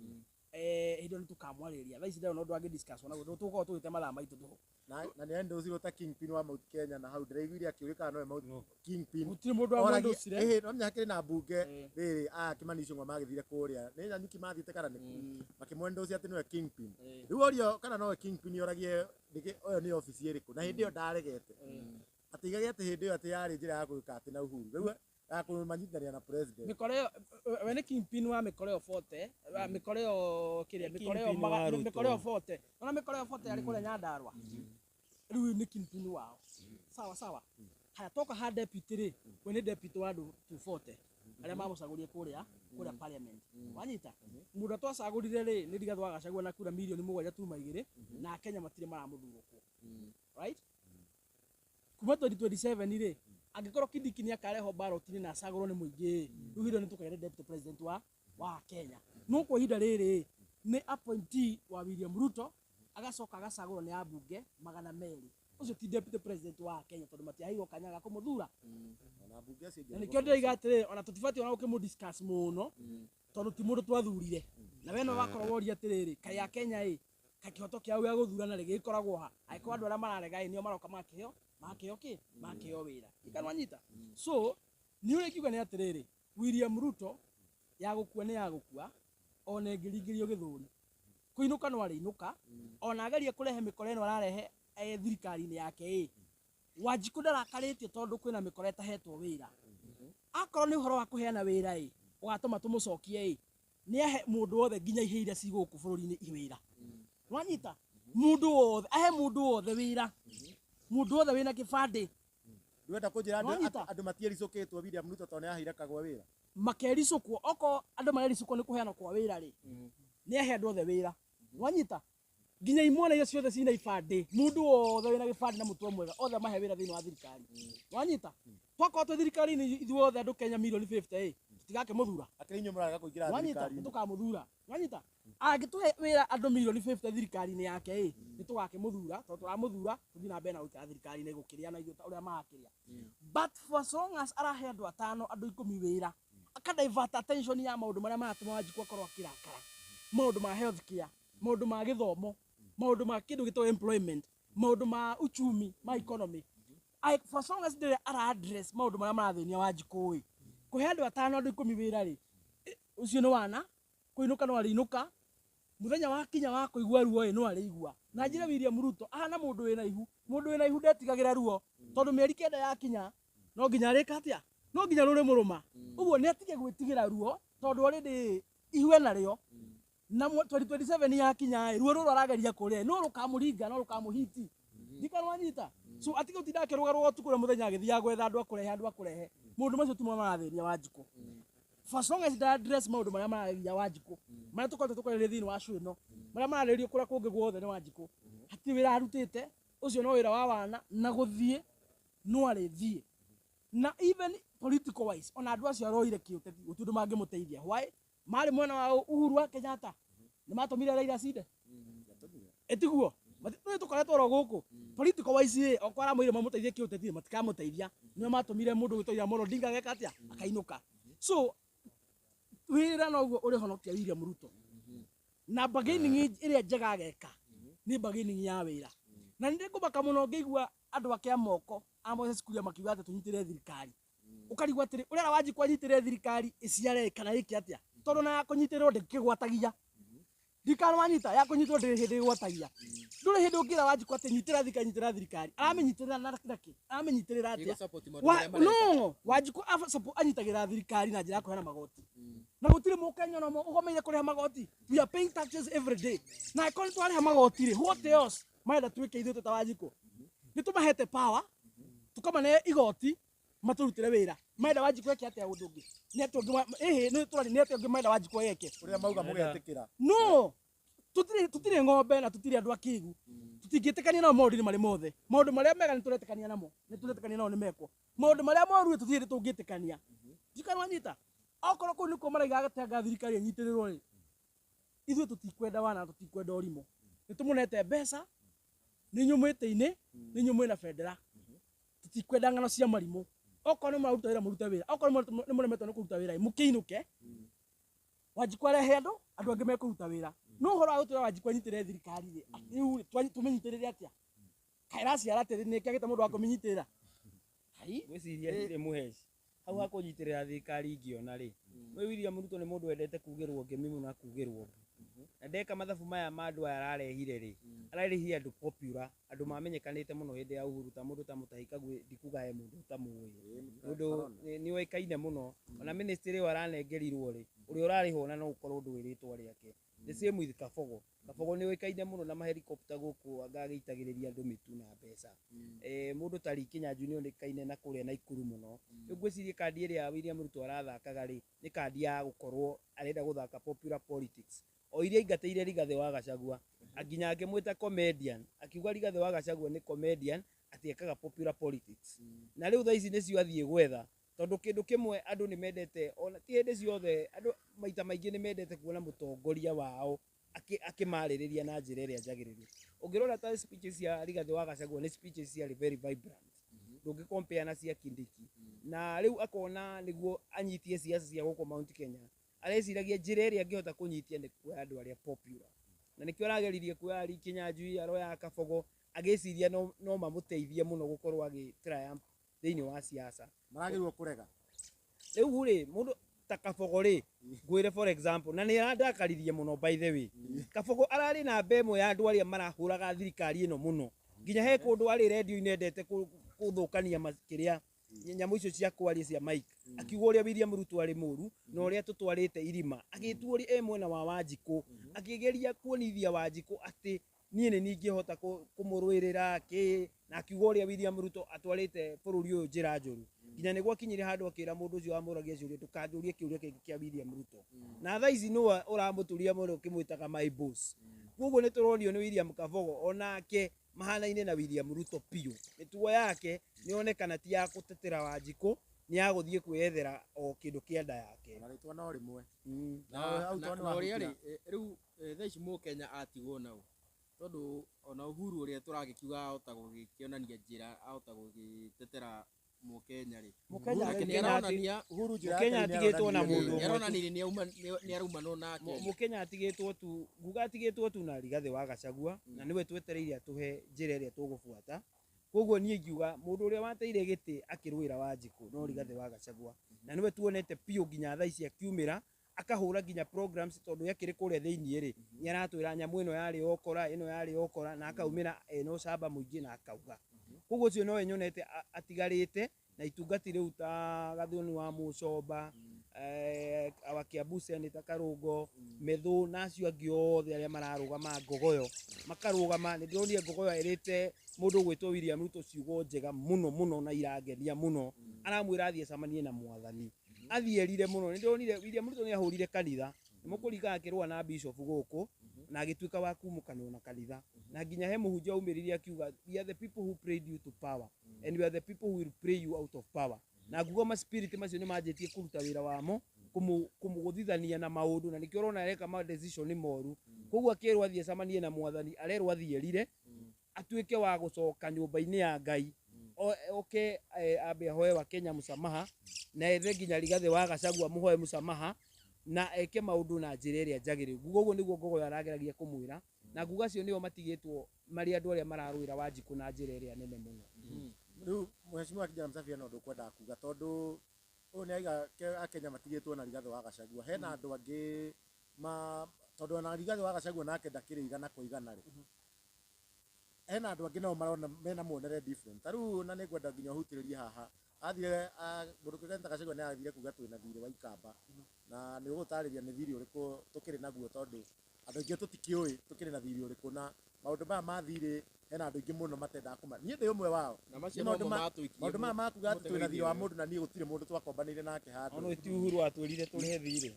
hĩndĩ ĩyo nĩ tũkamwarĩrĩria. Thaa ici ndarĩ ũndũ angĩ discuss onaguo, tondũ tũgũkorwo tũgĩte mathaa maitũ tũhũ. Na nĩ endocirwo ta kingpin wa Mount Kenya, na hau ndĩraiguire akĩũria kana nowe Mount kingpin. Gũtirĩ mũndũ wamwendocire. Ĩhĩ, no menya hakĩrĩ na mbunge rĩrĩ aya Kimani Ichung'wa magĩthire kũrĩa nĩ Nanyuki mathiĩte kana nĩkũ, makĩmwendocia atĩ nĩwe kingpin. Rĩu orio kana nowe kingpin, oragie ũyũ nĩ obici ĩrĩkũ, na hĩndĩ ĩyo ndaregete atĩ igage atĩ hĩndĩ ĩyo atĩ yarĩ njĩra ya gwĩka atĩ na Uhuru rĩu ya kũmanyitithania na president. Mĩkora ĩyo, we nĩ kingpin wa mĩkora ĩyo 40 wa mĩkora ĩyo kĩrĩa mĩkora ĩyo Kingpin wa Ruto. Mĩkora ĩyo 40, ona mĩkora ĩyo 40 yarĩ kũrĩa Nyandarua, rĩu nĩ kingpin wao. Sawa sawa. Haya, toka ha deputy rĩ, we nĩ deputy wa andũ 240 arĩa mamũcagũrire kũrĩa parliament. Wanyita mũndũ twacagũrire rĩ, nĩ Rigathĩ wa Gachagua na kura mirioni 7.2, na Kenya matirĩ maramũthurũkwo, right? Kuma 2027 rĩ, angĩkorwo Kindiki nĩ akarehwo ballot-inĩ na acagũrwo nĩ mũingĩ, rĩu hĩndĩ ĩyo nĩ tũkagĩa deputy president wa Kenya. No kwa ihinda rĩrĩ nĩ appointee wa William Ruto, agacoka agacagũrwo nĩ ambunge 200. Ũcio ti deputy president wa Kenya, tondũ matiaheirwo kanya ga kũmũthura. Ona mbunge acio Na nĩkĩo ndĩroiga atĩrĩrĩ, ona tũtibatiĩ ona gũkĩmũ discuss mũno, tondũ ti mũndũ twathurire. Na we no wakorwo woria atĩrĩrĩ, kaĩ a Kenya ĩ kaĩ kĩhoto kĩao gĩa gũthurana rĩ gĩkoragwo ha, angĩkorwo andũ arĩa mararega ĩ nĩo maroka makĩheo kĩ makĩheo wĩra ikanwanyita? So niĩ ũrĩa ingiuga nĩ atĩrĩrĩ, William Ruto ya gũkua nĩ ya gũkua, ona ĩngĩringĩrio gĩthũri kũinũka no arĩinũka. Ona ageria kũrehe mĩkora ĩno ararehe thirikari-inĩ yake ĩ, Wanjikũ ndarakarĩtio tondũ kwĩna mĩkora ĩtahetwo wĩra. Akorwo nĩ ũhoro wa kũheana wĩra ĩ, ũgatũma tũmũcokie ĩ. Nĩ ahe mũndũ wothe nginya ihĩ iria ci gũkũ bũrũri-inĩ wĩra. Wanyita? Mũndũ wothe, ahe mũndũ wothe wĩra. Mũndũ wothe wĩna kĩbandĩ. Ndwenda kũnjĩra andũ Wanyita? andũ matiericũkĩtwo William Ruto tondũ nĩaheire Kagwe wĩra. Makericũkwo, okorwo andũ marericũkwo nĩ kũheanwo kwa wĩra rĩ, nĩ ahe andũ othe wĩra. Wanyita? Nginya imwana iria ciothe cina ibandĩ, mũndũ wothe wĩna gĩbandĩ na mũtwe mwega, othe mahe wĩra thĩinĩ wa thirikari. Wanyita? Twakorwo twĩ thirikari-inĩ ithuothe andũ Kenya mirioni 50 ĩ, tũtigakĩmũthura. Akĩrĩ inyuĩ mũrarega kũingĩra Wanyita? thirikari-inĩ. Nĩtũkamũthura. Wanyita? Angĩtũhe wĩra andũ mirioni 50 thirikari-inĩ yake ĩ, nĩtũgakĩmũthura, tondũ tũramũthura tũthiĩ na mbere na gũikara thirikari-inĩ gũkĩrĩa na ithuĩ ta ũrĩa marakĩrĩa. But for as long as arahe andũ atano, andũ 10 wĩra, aka divert attention ya maũndũ marĩa maratũma Wanjikũ akorwo akĩrakara, maũndũ ma health care, maũndũ ma gĩthomo, maũndũ ma kĩndũ gĩtagwo employment, maũndũ ma uchumi, ma economy. For as long as ndĩrĩ ara address maũndũ marĩa marathĩnia Wanjikũ ĩ, kũhe andũ atano, andũ 10 wĩra rĩ, ũcio nĩ wana, kũinũka no arĩinũka, mũthenya wa kinya wa kũigua ruo ĩ no arĩigua. Na njĩre William Ruto ahana mũndũ wĩna ihu, mũndũ wĩna ihu ndetigagĩra ruo, tondũ mĩeri 9 yakinya no nginya arĩka atĩa? No nginya rũrĩmũrũma. Ũguo nĩ atige gwĩtigĩra ruo, tondũ already ihu enarĩo. Na 2027 yakinya ĩ, ruo rũrũ arageria kũrĩa no rũkamũringa, no rũkamũhiti. Ndikanwanyita. So atige gũtinda akĩrũgarũga ũtukũ na mũthenya agĩthiaga gwetha andũ a kũrehe, andũ a kũrehe. Maũndũ macio timo marathĩnia Wanjikũ. For as long as nda address maũndũ marĩa marageria Wanjikũ, marĩa tũkoretwo tũkwarĩrĩria thĩinĩ wa show ĩno, marĩa mararĩrĩrio kũrĩa kũngĩ guothe nĩ Wanjikũ. Hatirĩ wĩra arutĩte, ũcio no wĩra wa wana, na gũthiĩ no arĩthiĩ. Na even political wise, ona andũ acio aroire kĩũteti, gũtirĩ ũndũ mangĩmũteithia. Why? Marĩ mwena wa Uhuru wa Kenyatta, nĩ matũmire Raila acinde. Ĩtiguo? Nĩ tũkoretwo oro gũkũ. Political wise ĩ, okorwo aramwĩrire mamũteithie kĩũteti, matikamũteithia. Nĩo matũmire mũndũ gwĩtwo Raila Amolo Odinga ageka atĩa? Akainũka. So wĩra noguo ũrĩhonokia William Ruto. Na bargaining ĩrĩa njega ageka nĩ bargaining ya wĩra. Na nĩ ngũmaka mũno ngĩigua andũ ake a moko a Moses Kuria makiuga atĩ tũnyitĩrĩre thirikari. Ũkarigwo atĩrĩ, ũrera Wanjikũ anyitĩrĩre thirikari ĩciare kana ĩke atĩa? Tondũ na ya kũnyitĩrĩrwo ndĩkĩgwatagia. Ndikanwanyita, ya kũnyitĩrĩrwo ndĩrĩ hĩndĩ ĩgwatagia. Ndũrĩ hĩndĩ ũngĩra Wanjikũ atĩ nyitĩrĩra thirikari, nyitĩrĩra thirikari. Aramĩnyitĩrĩra na kĩ? Aramĩnyitĩrĩra atĩa? Ĩgũ support maũndũ marĩa mareka. No, Wanjikũ anyitagĩrĩra thirikari na njĩra ya kũheana magoti. Na gũtirĩ mũkenya ona ũmwe ũgomeire kũrĩha magoti. We are paying taxes every day. Na angĩkorwo nĩ twarĩha magoti rĩ, what else marenda twĩke ithuĩ twĩ ta Wanjikũ? Nĩ tũmahete power, tũkamane igoti, matũrutĩre wĩra. Marenda Wanjikũ eke atĩa ũndũ ũngĩ? Nĩ atĩa ũngĩ ĩhĩ, nĩ tũrari, nĩ atĩa ũngĩ marenda Wanjikũ eke? Ũrĩa mauga mũgetĩkĩra. No, tũtirĩ ng'ombe na tũtirĩ andũ akĩgu. Tũtingĩtĩkania nao maũndũ-inĩ marĩ mothe. Maũndũ marĩa mega nĩ tũretĩkania namo, nĩ tũretĩkania nao nĩ mekwo. Maũndũ marĩa moru rĩ, tũtirĩ hĩndĩ tũngĩtĩkania. Ndikanwanyita. Okorwo kũu nĩkuo maraiga atĩ anga thirikari ĩnyitĩrĩrwo rĩ, ithuĩ tũtikwenda wana, tũtikwenda ũrimũ. Nĩ tũmũnete mbeca, nĩ inyuĩ mwĩtĩ-inĩ, nĩ inyuĩ mwĩna bendera. Tũtikwenda ng'ano cia marimũ. Okorwo nĩ mũraruta wĩra, mũrute wĩra. Okorwo nĩ mũremetwo nĩ kũruta wĩra, mũkĩinũke. Wanjikũ arehe andũ, andũ angĩ mekũruta wĩra. No ũhoro wa gũtwĩra Wanjikũ anyitĩrĩre thirikari rĩ, rĩu rĩ, tũmĩnyitĩrĩre atĩa? Kaĩ ĩraciara atĩrĩ, nĩ ĩkĩagĩte mũndũ wa kũmĩnyitĩrĩra? Hai? Ngwĩciria ndirĩ mũheci. Hau ha kũnyitĩrĩra thirikari ingĩona rĩ, we William Ruto nĩ mũndũ wendete kugĩrwo ngemi mũno na kugĩrwo mbu. Na ndeka mathabu maya ma andũ aya ararehire rĩ, ararehire andũ popular, andũ mamenyekanĩte mũno hĩndĩ ya Uhuru, ta mũndũ ta Mutahi Kagwe, ndikuga he mũndũ ũtamũĩ. Mũndũ nĩ oĩkaine mũno. Ona ministry ĩyo aranengerirwo rĩ, ũrĩa ũrarĩhwo na no ũkorwo ndũĩ rĩtwa rĩake. The same with Kabogo. Kabogo nĩ oĩkaine mũno na mahelikopta gũkũ anga agĩitagĩrĩria andũ mĩtu na mbeca. Mũndũ ta Lee Kinyanjui nĩ oĩkaine na kũrĩa Naikuru mũno. Rĩu ngwĩciria kandi ĩrĩa William Ruto arathakaga rĩ, nĩ kandi ya gũkorwo arenda gũthaka popular politics. O iria aingatĩire Rigathĩ wa Gachagua, nginya akĩmwĩta comedian, akiuga Rigathĩ wa Gachagua nĩ comedian atĩ ekaga popular politics. Na rĩu thaa ici nĩcio athiĩ gwetha, tondũ kĩndũ kĩmwe andũ nĩ mendete, ona ti hĩndĩ ciothe, andũ maita maingĩ nĩ mendete kuona mũtongoria wao akĩmarĩrĩria na njĩra ĩrĩa njagĩrĩru. Ũngĩrora ta speeches cia Rigathĩ wa Gachagua nĩ speeches ciarĩ very vibrant. Ndũngĩ compare na cia Kindiki. Na rĩu akona nĩguo anyitie siasa cia gũkũ Mount Kenya, areciragia njĩra ĩrĩa angĩhota kũnyitia nĩ kuoya andũ arĩa popular. Na nĩkĩo arageririe kuoya Lee Kinyanjui, aroya Kabogo, agĩciria no mamũteithie mũno gũkorwo agĩ triumph thĩinĩ wa siasa. Maragĩrĩirwo kũrega. Rĩu rĩ, mũndũ ta Kabogo rĩ, ngwĩre for example, na nĩ arandakaririe mũno by the way. Kabogo ararĩ namba ĩmwe ya andũ arĩa marahũraga thirikari ĩno mũno. Nginya he kũndũ arĩ radio-inĩ endete gũthũkania kĩrĩa. Nyamũ icio cia kwaria cia mic, akiuga ũrĩa William Ruto arĩ mũru na ũrĩa tũtwarĩte irima, agĩtua ũrĩa e mwena wa Wanjikũ, akĩgeria kuonithia Wanjikũ atĩ niĩ nĩ ningĩhota kũmũrũĩrĩra kĩ, na akiuga ũrĩa William Ruto atwarĩte bũrũri ũyũ njĩra njũru, nginya nĩ gwakinyire handũ akĩra mũndũ ũcio wamũragia ciũria, ndũkanjũrie kĩũria kĩngĩ kĩa William Ruto. Na thaa ici nĩwe ũramũturia mũno ũkĩmwĩtaga my boss. Koguo nĩ tũronio nĩ William Kabogo onake mahanaine na William Ruto biũ. Mĩtugo yake nĩ yonekana ti ya gũtetera Wanjikũ, nĩ ya gũthiĩ kwĩyethera o kĩndũ kĩa nda yake. Na rĩtwa no rĩmwe. Na Na hau tondũ na ũrĩa wahutia. rĩ, rĩu thaa ici mũkenya atigwo nao, tondũ ona Uhuru ũrĩa tũragĩkiuga ahota gũgĩkĩonania njĩra, ahota gũgĩtetera mũkenya rĩ, Mũkenya nake arĩ- nĩ aronania Uhuru njĩra Mũkenya yake nĩ atigĩtwo na aronanirie. mũndũ nĩ ũmwe tu. aronanirie nĩ araumanwo nake. Mũkenya atigĩtwo tu, nguga atigĩtwo tu na Rigathĩ wa Gachagua, na nĩwe twetereire atũhe njĩra ĩrĩa tũgũbuata. Koguo niĩ ingiuga mũndũ ũrĩa wateire gĩtĩ akĩrũĩra Wanjikũ no Rigathĩ wa Gachagua, na nĩwe tuonete biũ nginya thaa ici akiumĩra akahũra nginya programs, tondũ ye akĩrĩ kũrĩa thĩiniĩ rĩ, nĩ aratwĩra nyamũ ĩno yarĩ okora, ĩno yarĩ okora, na akaumĩra ena ũcamba mũingĩ na akauga. Koguo ũcio nowe nyonete atigarĩte na itungati rĩu ta Gathoni wa Mũcomba, wa Kiambu Senator Karũngo, Methũ na acio angĩ othe arĩa mararũgama Ngogoyo makarũgama. Nĩ ndĩronire Ngogoyo erĩte mũndũ ũgwĩtwo William Ruto ciugo njega mũno mũno na irangenia mũno, aramwĩra athiĩ acemanie na mwathani, athiĩ erire mũno. Nĩ ndĩronire William Ruto nĩ ahũrire kanitha, nĩ mũkũringana akĩrũa na bishop gũkũ na agĩtuĩka wa kumũkanwo na kanitha, na nginya he mũhunjia aumĩrire akiuga, we are the people who prayed you to power and we are the people who will pray you out of power. Na nguga ma spirit macio nĩ manjĩtie kũruta wĩra wamo kũmũgũthithania na maũndũ, na nĩkĩo ũrona areka ma decision moru. Koguo akĩrwo athiĩ acemanie na mwathani, arerwo athiĩ erire, atuĩke wa gũcoka nyũmba-inĩ ya Ngai, oke ambe ahoe wa Kenya msamaha, na ethe nginya Rigathĩ wa Gachagua mũhoe msamaha, na eke maũndũ na njĩra ĩrĩa njagĩrĩru. Nguga ũguo nĩguo Ngogoyo arageragia kũmwĩra, na nguga acio nĩo matigĩtwo marĩ andũ arĩa mararũĩra Wanjikũ na njĩra ĩrĩa nene mũno. Rĩu mheshimiwa Kijana Msafi hena ũndũ ũkwendaga kuga, tondũ ũyũ nĩ aiga Akenya matigĩtwo na Rigathĩ wa Gachagua. Hena andũ angĩ ma tondũ ona Rigathĩ wa Gachagua nake ndakĩrĩ igana kwa igana rĩ, hena andũ angĩ nao marona mena muonere different. Ta rĩu na nĩngwenda nginya ũhutĩrĩrie haha, athire mũndũ kĩrĩa Gachagua nĩ athire kuga twĩna thirĩ wa Ikamba, na nĩ ũgũtarĩria nĩ thirĩ ũrĩkũ tũkĩrĩ naguo, tondũ andũ aingĩ tũtikĩũĩ tũkĩrĩ na thirĩ ũrĩkũ, na maũndũ maya ma thirĩ hena andũ aingĩ mũno matendaga kũma. Niĩ ndĩ ũmwe wao. Na macio Nĩ nomo matũikirie maũndũ maya makuga atĩ twĩna thirĩ wa mũtego-inĩ. mũndũ na niĩ gũtirĩ mũndũ twakombanĩire nake handũ. Ono ti Uhuru atwĩrire tũrĩhe thirĩ.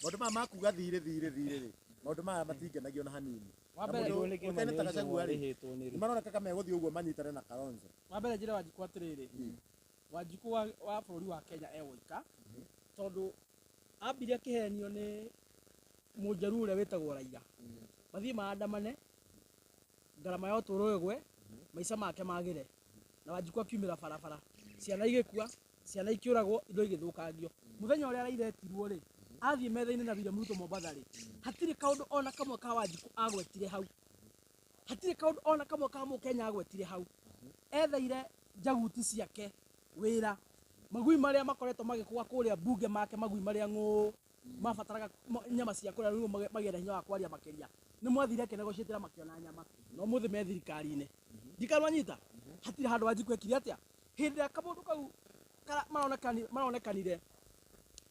Maũndũ maya makuga thirĩ thirĩ thirĩ rĩ, maũndũ maya matingenagio na hanini. Wa Na mbere- mũndũ Nĩkĩ ũtene ta mani ũcio Gachagua rĩ, warĩhĩtwo nĩ nĩ Ruto? maroneka ka megũthiĩ ũguo manyitane na Kalonzo. Wa mbere njĩre Wanjikũ atĩrĩrĩ, Wanjikũ wa bũrũri wa Kenya e woika, tondũ ambire akĩhenio nĩ mũnjaruo ũrĩa wĩtagwo Raila, mathiĩ maandamane, ngarama ya ũtũũro ĩgwe, maica make magĩre, na Wanjikũ akiumĩra barabara, ciana igĩkua, ciana ikĩũragwo, indo igĩthũkangio. Mũthenya ũrĩa Raila etirwo rĩ, athiĩ metha-inĩ na William Ruto Mombatha rĩ, hatirĩ kaũndũ ona kamwe ka Wanjikũ agwetire hau, hatirĩ kaũndũ ona kamwe ka mũkenya agwetire hau. Etheire njaguti ciake wĩra, magui marĩa makoretwo magĩkũa kũrĩa mbunge make, magui marĩa ng'ũ mabataraga nyama cia kũrĩa nĩguo magĩe na hinya wa kwaria makĩria, nĩ mwathire akĩnegotiatĩra makĩona nyama, na ũmũthĩ me thirikari-inĩ. Ndikanwanyita, hatirĩ handũ Wanjikũ ekire atĩa. Hĩndĩ ĩrĩa kamũndũ kau maronekanire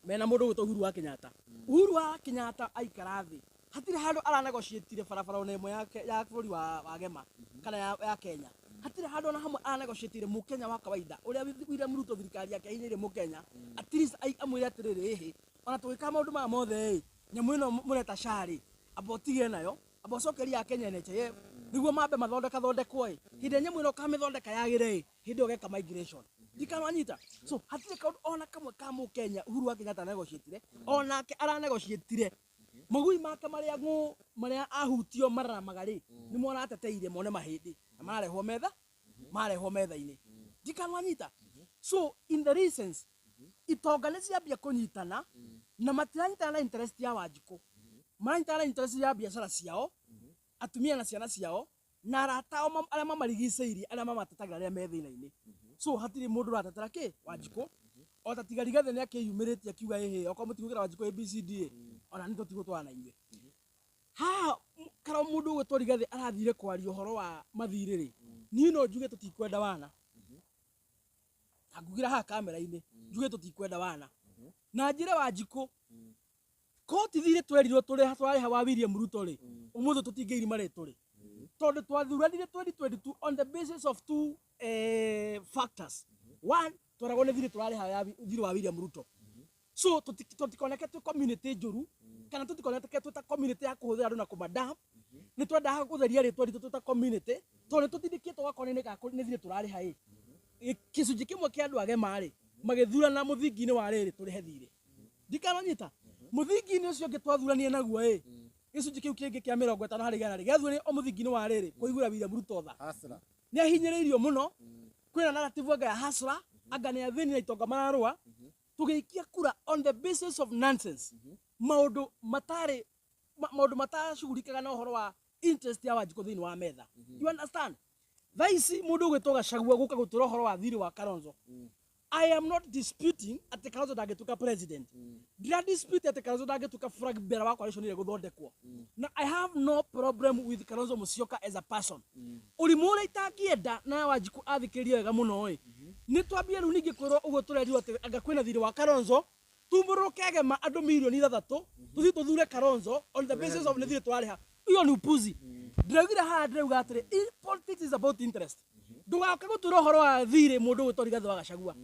mena mũndũ ũgwĩtwo Uhuru wa Kenyatta, Uhuru wa Kenyatta aikara thĩ, hatirĩ handũ aranegotiatire barabara ona ĩmwe ya bũrũri wa Gema kana ya Kenya. Hatirĩ handũ ona hamwe aranegotiatire mũkenya wa kawaida ũrĩa William Ruto thirikari yake ĩhinyĩrĩirie mũkenya, at least amwĩre atĩrĩrĩ, ĩhĩ ona tũgĩka maũndũ maya mothe ĩ, nyamũ ĩno mũreta SHA rĩ, amba ũtige nayo, amba ũcokerie Akenya NHIF nĩguo mambe mathondeka thondekwo ĩ, hĩndĩ ĩrĩa nyamũ ĩno ũkamĩthondeka yagĩre ĩ, hĩndĩ ĩyo ũgeka migration. Ndikanwanyita. So hatirĩ kaũndũ ona kamwe ka mũkenya Uhuru wa Kenyatta anegotiatire, onake aranegotiatire magui make marĩa ng'ũ marĩa ahutio mararamaga rĩ, nĩmo arateteire mone mahĩndĩ na mararehwo metha, mararehwo metha-inĩ. Ndikanwanyita. So in the recent itonga nĩ ciambia kũnyitana, na matiranyitana na interest ya Wanjikũ, maranyitana na interest ya biacara ciao, atumia na ciana ciao, na arata ao arĩa mamarigicĩirie, arĩa mamatetagĩra rĩrĩa me thĩna-inĩ. So hatirĩ mũndũ ũratetera kĩ Wanjikũ, ota tiga Rigathĩ nĩ akĩyumĩrĩtie akiuga ĩhĩ, okorwo mũtigwĩkĩra Wanjikũ ABCD ona nĩ tũtigũtwarana na inyuĩ. Haha kana mũndũ ũgwĩtwo Rigathĩ arathire kwaria ũhoro wa mathirĩ rĩ, niĩ no njuge tũtikwenda wana. Ta ngugira haha kamera-inĩ njuge tũtikwenda wana na njĩre Wanjikũ ko ti thirĩ twerirwo tũrĩha twarĩha wa William Ruto rĩ, ũmũthĩ tũtingĩirima rĩ tũrĩ, tondũ twathuranire 2022 on the basis of two factors. One, tweragwo nĩ thirĩ tũrarĩha ya thirĩ wa William Ruto, so tũtikoneke twĩ community njũru kana tũtikoneke twĩ ta community ya kũhũthĩra andũ na kũmadam. Nĩ twendaga gũtheria rĩtwa ritũ twĩ ta community, tondũ nĩ tũtindĩkĩtwo gakoni-inĩ ga nĩ thirĩ tũrarĩha. Ĩ gĩcunjĩ kĩmwe kĩa andũ agema rĩ magĩthurana mũthingi-inĩ wa rĩrĩ tũrĩhe thirĩ, ndikananyita mũthingi-inĩ ũcio ũngĩ twathuranire naguo. Ĩ gĩcunjĩ kĩu kĩngĩ kĩa 50% rĩ gĩathuranire o mũthingi-inĩ wa rĩrĩ kũiguĩra William Ruto tha. Hustler. Nĩ ahinyĩrĩirio mũno, kwĩna narrative anga ya hasra, anga nĩ athĩni na itonga mararũa. Tũgĩikia kura on the basis of nonsense, maũndũ matarĩ maũndũ matacugurikaga na ũhoro wa interest ya Wanjikũ thĩinĩ wa metha, you understand? Thaa ici mũndũ ũgwĩtwo Gachagua gũka gũtũra ũhoro wa thirĩ wa Kalonzo, I am not disputing atĩ Kalonzo ndangĩtuĩka president. Ndira dispute atĩ Kalonzo ndangĩtuĩka flag bearer wa coalition ĩrĩa ĩgũthondekwo. Na I have no problem with Kalonzo Musyoka as a person. Ũrimũ ũrĩa itangĩenda na Wanjikũ athikĩrĩrie wega mũno ĩ, nĩ twambie rĩu ningĩ kwĩrwo ũguo tũrerirwo atĩ anga kwĩna thirĩ wa Kalonzo, tumũrũrũke gema andũ 6 mirioni tũthiĩ tũthure Kalonzo on the basis of nĩ thirĩ twarĩha. Iyo ni upuzi. Ndĩraugire haha, ndĩrauga atĩrĩ, politics is about interest. Ndũgake gũtwĩra ũhoro wa thirĩ mũndũ ũgwĩtwo Rigathĩ wa Gachagua.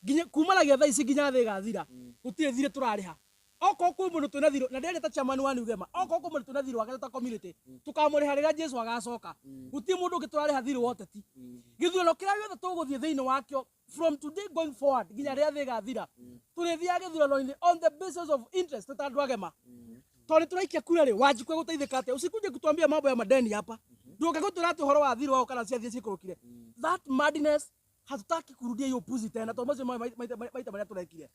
Nginya kumanagia thaa ici nginya thĩ ĩgathira, gũtirĩ thirĩ tũrarĩha. Okorwo kwĩ mũndũ twĩna thirĩ na ndĩrenda ta chairman wa New Gema, okorwo kwĩ mũndũ twĩna thirĩ wake ta community, tũkamũrĩha rĩrĩa Jesu agacoka. Gũtirĩ mũndũ ũngĩ tũrarĩha thirĩ wa ũteti. Gĩthurano kĩrĩa gĩothe tũgũthiĩ thĩinĩ wakĩo from today going forward nginya rĩrĩa thĩ ĩgathira, tũrĩthiaga gĩthurano-inĩ on the basis of interest ta andũ agema, tondũ nĩ tũraikia kura rĩ, Wanjikũ egũteithĩka atĩa? Usikuje kutuambia mambo ya madeni hapa. Ndũke gũtwĩra atĩ ũhoro wa thirĩ wao kana ciathiĩ ciikũrũkire. That madness, hatutaki kurudia hiyo upuzi tena, tondũ macio maita marĩa tũrekire.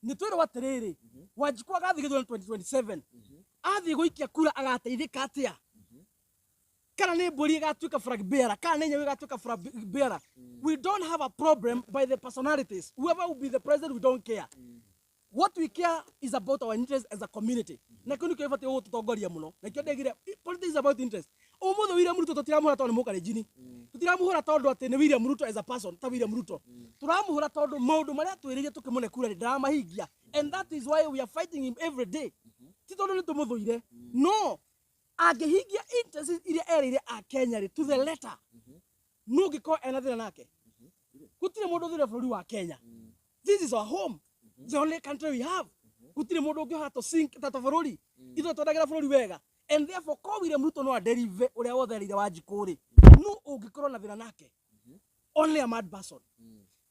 Nĩ twĩrwo atĩrĩrĩ, Wanjikũ agathiĩ gĩthurano 2027, athiĩ gũikia kura agateithĩka atĩa? Kana nĩ mbũri ĩgatuĩka flag bearer, kana nĩ nyau ĩgatuĩka flag bearer? We don't have a problem by the personalities. Whoever will be the president, we don't care. What we care is about our interest as a community, na kĩu nĩkĩo gĩbatiĩ gũtũtongoria mũno. Na kĩo ndegire, politics is about interest. Ũmũthĩ William Ruto tũtiramũhũra tondũ nĩ mũkalenjini, tũtiramũhũra tondũ atĩ nĩ William Ruto as a person, ta William Ruto. Tũramũhũra tondũ maũndũ marĩa twĩrĩire tũkĩmũne kura rĩ ndaramahingia, and that is why we are fighting him every day. Ti tondũ nĩ tũmũthũire, no angĩhingia interest iria erĩire akenya rĩ to the letter, no ũngĩkorwo ena thĩna nake? Gũtirĩ mũndũ ũthũire bũrũri wa Kenya. This is our home, the only country we have. Gũtirĩ mũndũ ũngĩhota to sink ta bũrũri. Ithuĩ twendagĩra bũrũri wega, and therefore ko William Ruto no aderive ũrĩa wothe erĩire Wanjikũ rĩ, no ũngĩkorwo na thĩna nake? Only a mad person.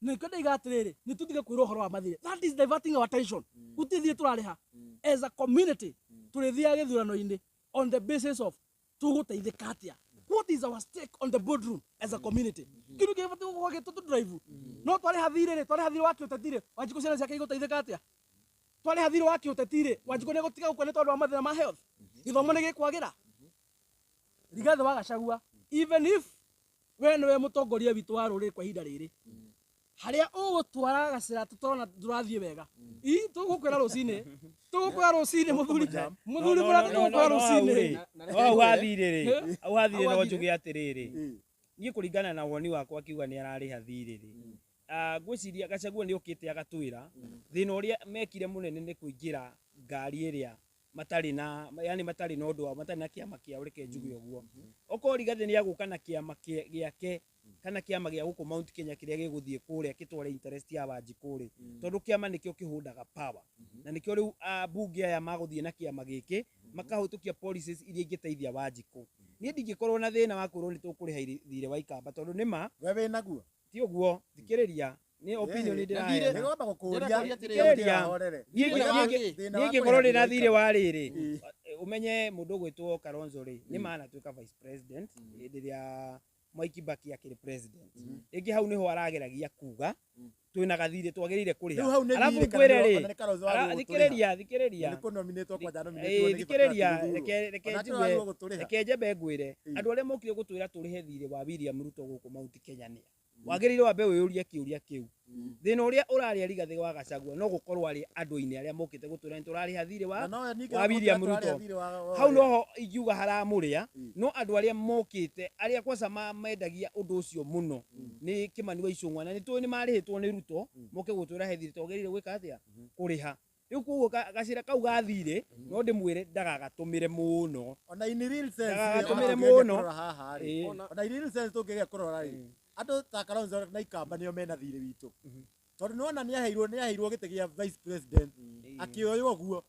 Na nĩkĩo ndaiga atĩrĩrĩ, nĩ tũtige kwĩrwo ũhoro wa mathirĩ. That is diverting our attention. Gũtirĩ thirĩ tũrarĩha as a community. Tũrĩthiaga gĩthurano-inĩ on the basis of tũgũteithĩka atĩa, what is our stake on the boardroom as a community. Kĩndũ kĩbatiĩ gũkorwo gĩtũ drive. No twarĩha thirĩ rĩ, twarĩha thirĩ wa kĩũteti rĩ, Wanjikũ ciana ciake igũteithĩka atĩa? Twarĩha thirĩ wa kĩũteti rĩ, Wanjikũ nĩ egũtiga gũkua nĩ tondũ wa mathĩna ma health? Gĩthomo nĩ gĩkwagĩra? Rigathĩ wa Gachagua, even if we nĩwe mũtongoria witũ wa rũrĩrĩ kwa ihinda rĩrĩ, harĩa ũgũtwara gacĩra tũtona ndũrathiĩ wega. Ii tũgũkwĩra rũcinĩ, tũgũkwĩra rũcinĩ, mũthuri, mũthuri mũratĩ, tũgũkwĩra rũcinĩ. No hau hathirĩ rĩ, hau hathirĩ, Hau no hathirĩ. njuge atĩrĩrĩ, niĩ kũringana na woni wakwa, akiuga nĩ ararĩha thirĩ rĩ, ngwĩciria Gachagua nĩ okĩte agatwĩra thĩna ũrĩa mekire mũnene nĩ kũingĩra ngari ĩrĩa matarĩ na, yani matarĩ na ũndũ wao, matarĩ na kĩama kĩao. Reke njuge ũguo, okorwo Rigathĩ nĩ agũka na kĩama gĩake kana kĩama gĩa gũkũ Mount Kenya kĩrĩa gĩgũthiĩ kũrĩa gĩtware interest ya Wanjikũ rĩ, tondũ kĩama nĩkĩo kĩhũndaga power, na nĩkĩo rĩu ambunge aya magũthiĩ na kĩama gĩkĩ makahĩtũkia policies iria ingĩteithia Wanjikũ. Niĩ ndingĩkorwo na thĩna wa kwĩrwo nĩ tũkũrĩha thirĩ wa Ikamba, tondũ nĩ ma We wĩ naguo? Ti ũguo, thikĩrĩria, nĩ opinion ndĩraheana. Nĩ wamba gũkũria. Ndĩrakũria atĩrĩrĩ. Thikĩrĩria. Horere. Niĩ Thĩna wa kĩ? Thĩna niĩ wa ingĩkorwo kũrĩha ndĩna thirĩ thirĩ wa wa rĩrĩ, Ĩĩ. ũmenye mũndũ ũgwĩtwo Kalonzo rĩ, nĩ ma anatuĩka vice president hĩndĩ ĩrĩa Mwai Kibaki akĩrĩ president. Rĩngĩ hau nĩho arageragia kuga twĩna gathirĩ twagĩrĩire Rĩu hau kũrĩha. nĩ Arabu thirĩ kana ngwĩre ona rĩ, nĩ Kalonzo wagĩrĩirwo gũtũrĩha? Thikĩrĩria, thikĩrĩria. Nĩ kũnominĩtwo kwanja nominĩtwo Ĩĩ, nĩ Kibaki thikĩrĩria, gũthurwo. reke Onake njuge. wagĩrĩirwo gũtũrĩha. Reke njambe ngwĩre, Ĩĩ. andũ arĩa mokire gũtwĩra tũrĩhe thirĩ wa William Ruto gũkũ Mount Kenya nĩa? Wagĩrĩire wambe wĩyũrie kĩũria kĩu. Thĩna ũrĩa ũrarĩa Rigathĩ wa Gachagua no gũkorwo arĩ andũ-inĩ arĩa mokĩte gũtwĩra nĩ tũrarĩha thirĩ Na wa no ningĩ wa William tũrarĩha Ruto. thirĩ wa- Hau noho ingiuga haramũrĩa. Mm. No andũ arĩa mokĩte, arĩa kwanza mendagia ũndũ ũcio mũno nĩ Kĩmani wa Ichung'wa, na nĩ tũĩ nĩ marĩhĩtwo nĩ Ruto moke gũtwĩra he thirĩ twagĩrĩire gwĩka atĩa, kũrĩha. Rĩu koguo gacĩra kau ga thirĩ no ndĩmwĩre ndagagatũmĩre mũno. Ona in real sense rĩ, Ndagagatũmĩre ona tũngĩgeria mũno. kũrora haha rĩ, Ĩĩ. ona in real sense tũngĩgeria kũrora rĩ, andũ ta Kalonzo na Ikamba nĩo mena thirĩ witũ, tondũ nĩwona nĩaheirwo gĩtĩ gĩa vice president, akĩoywo guo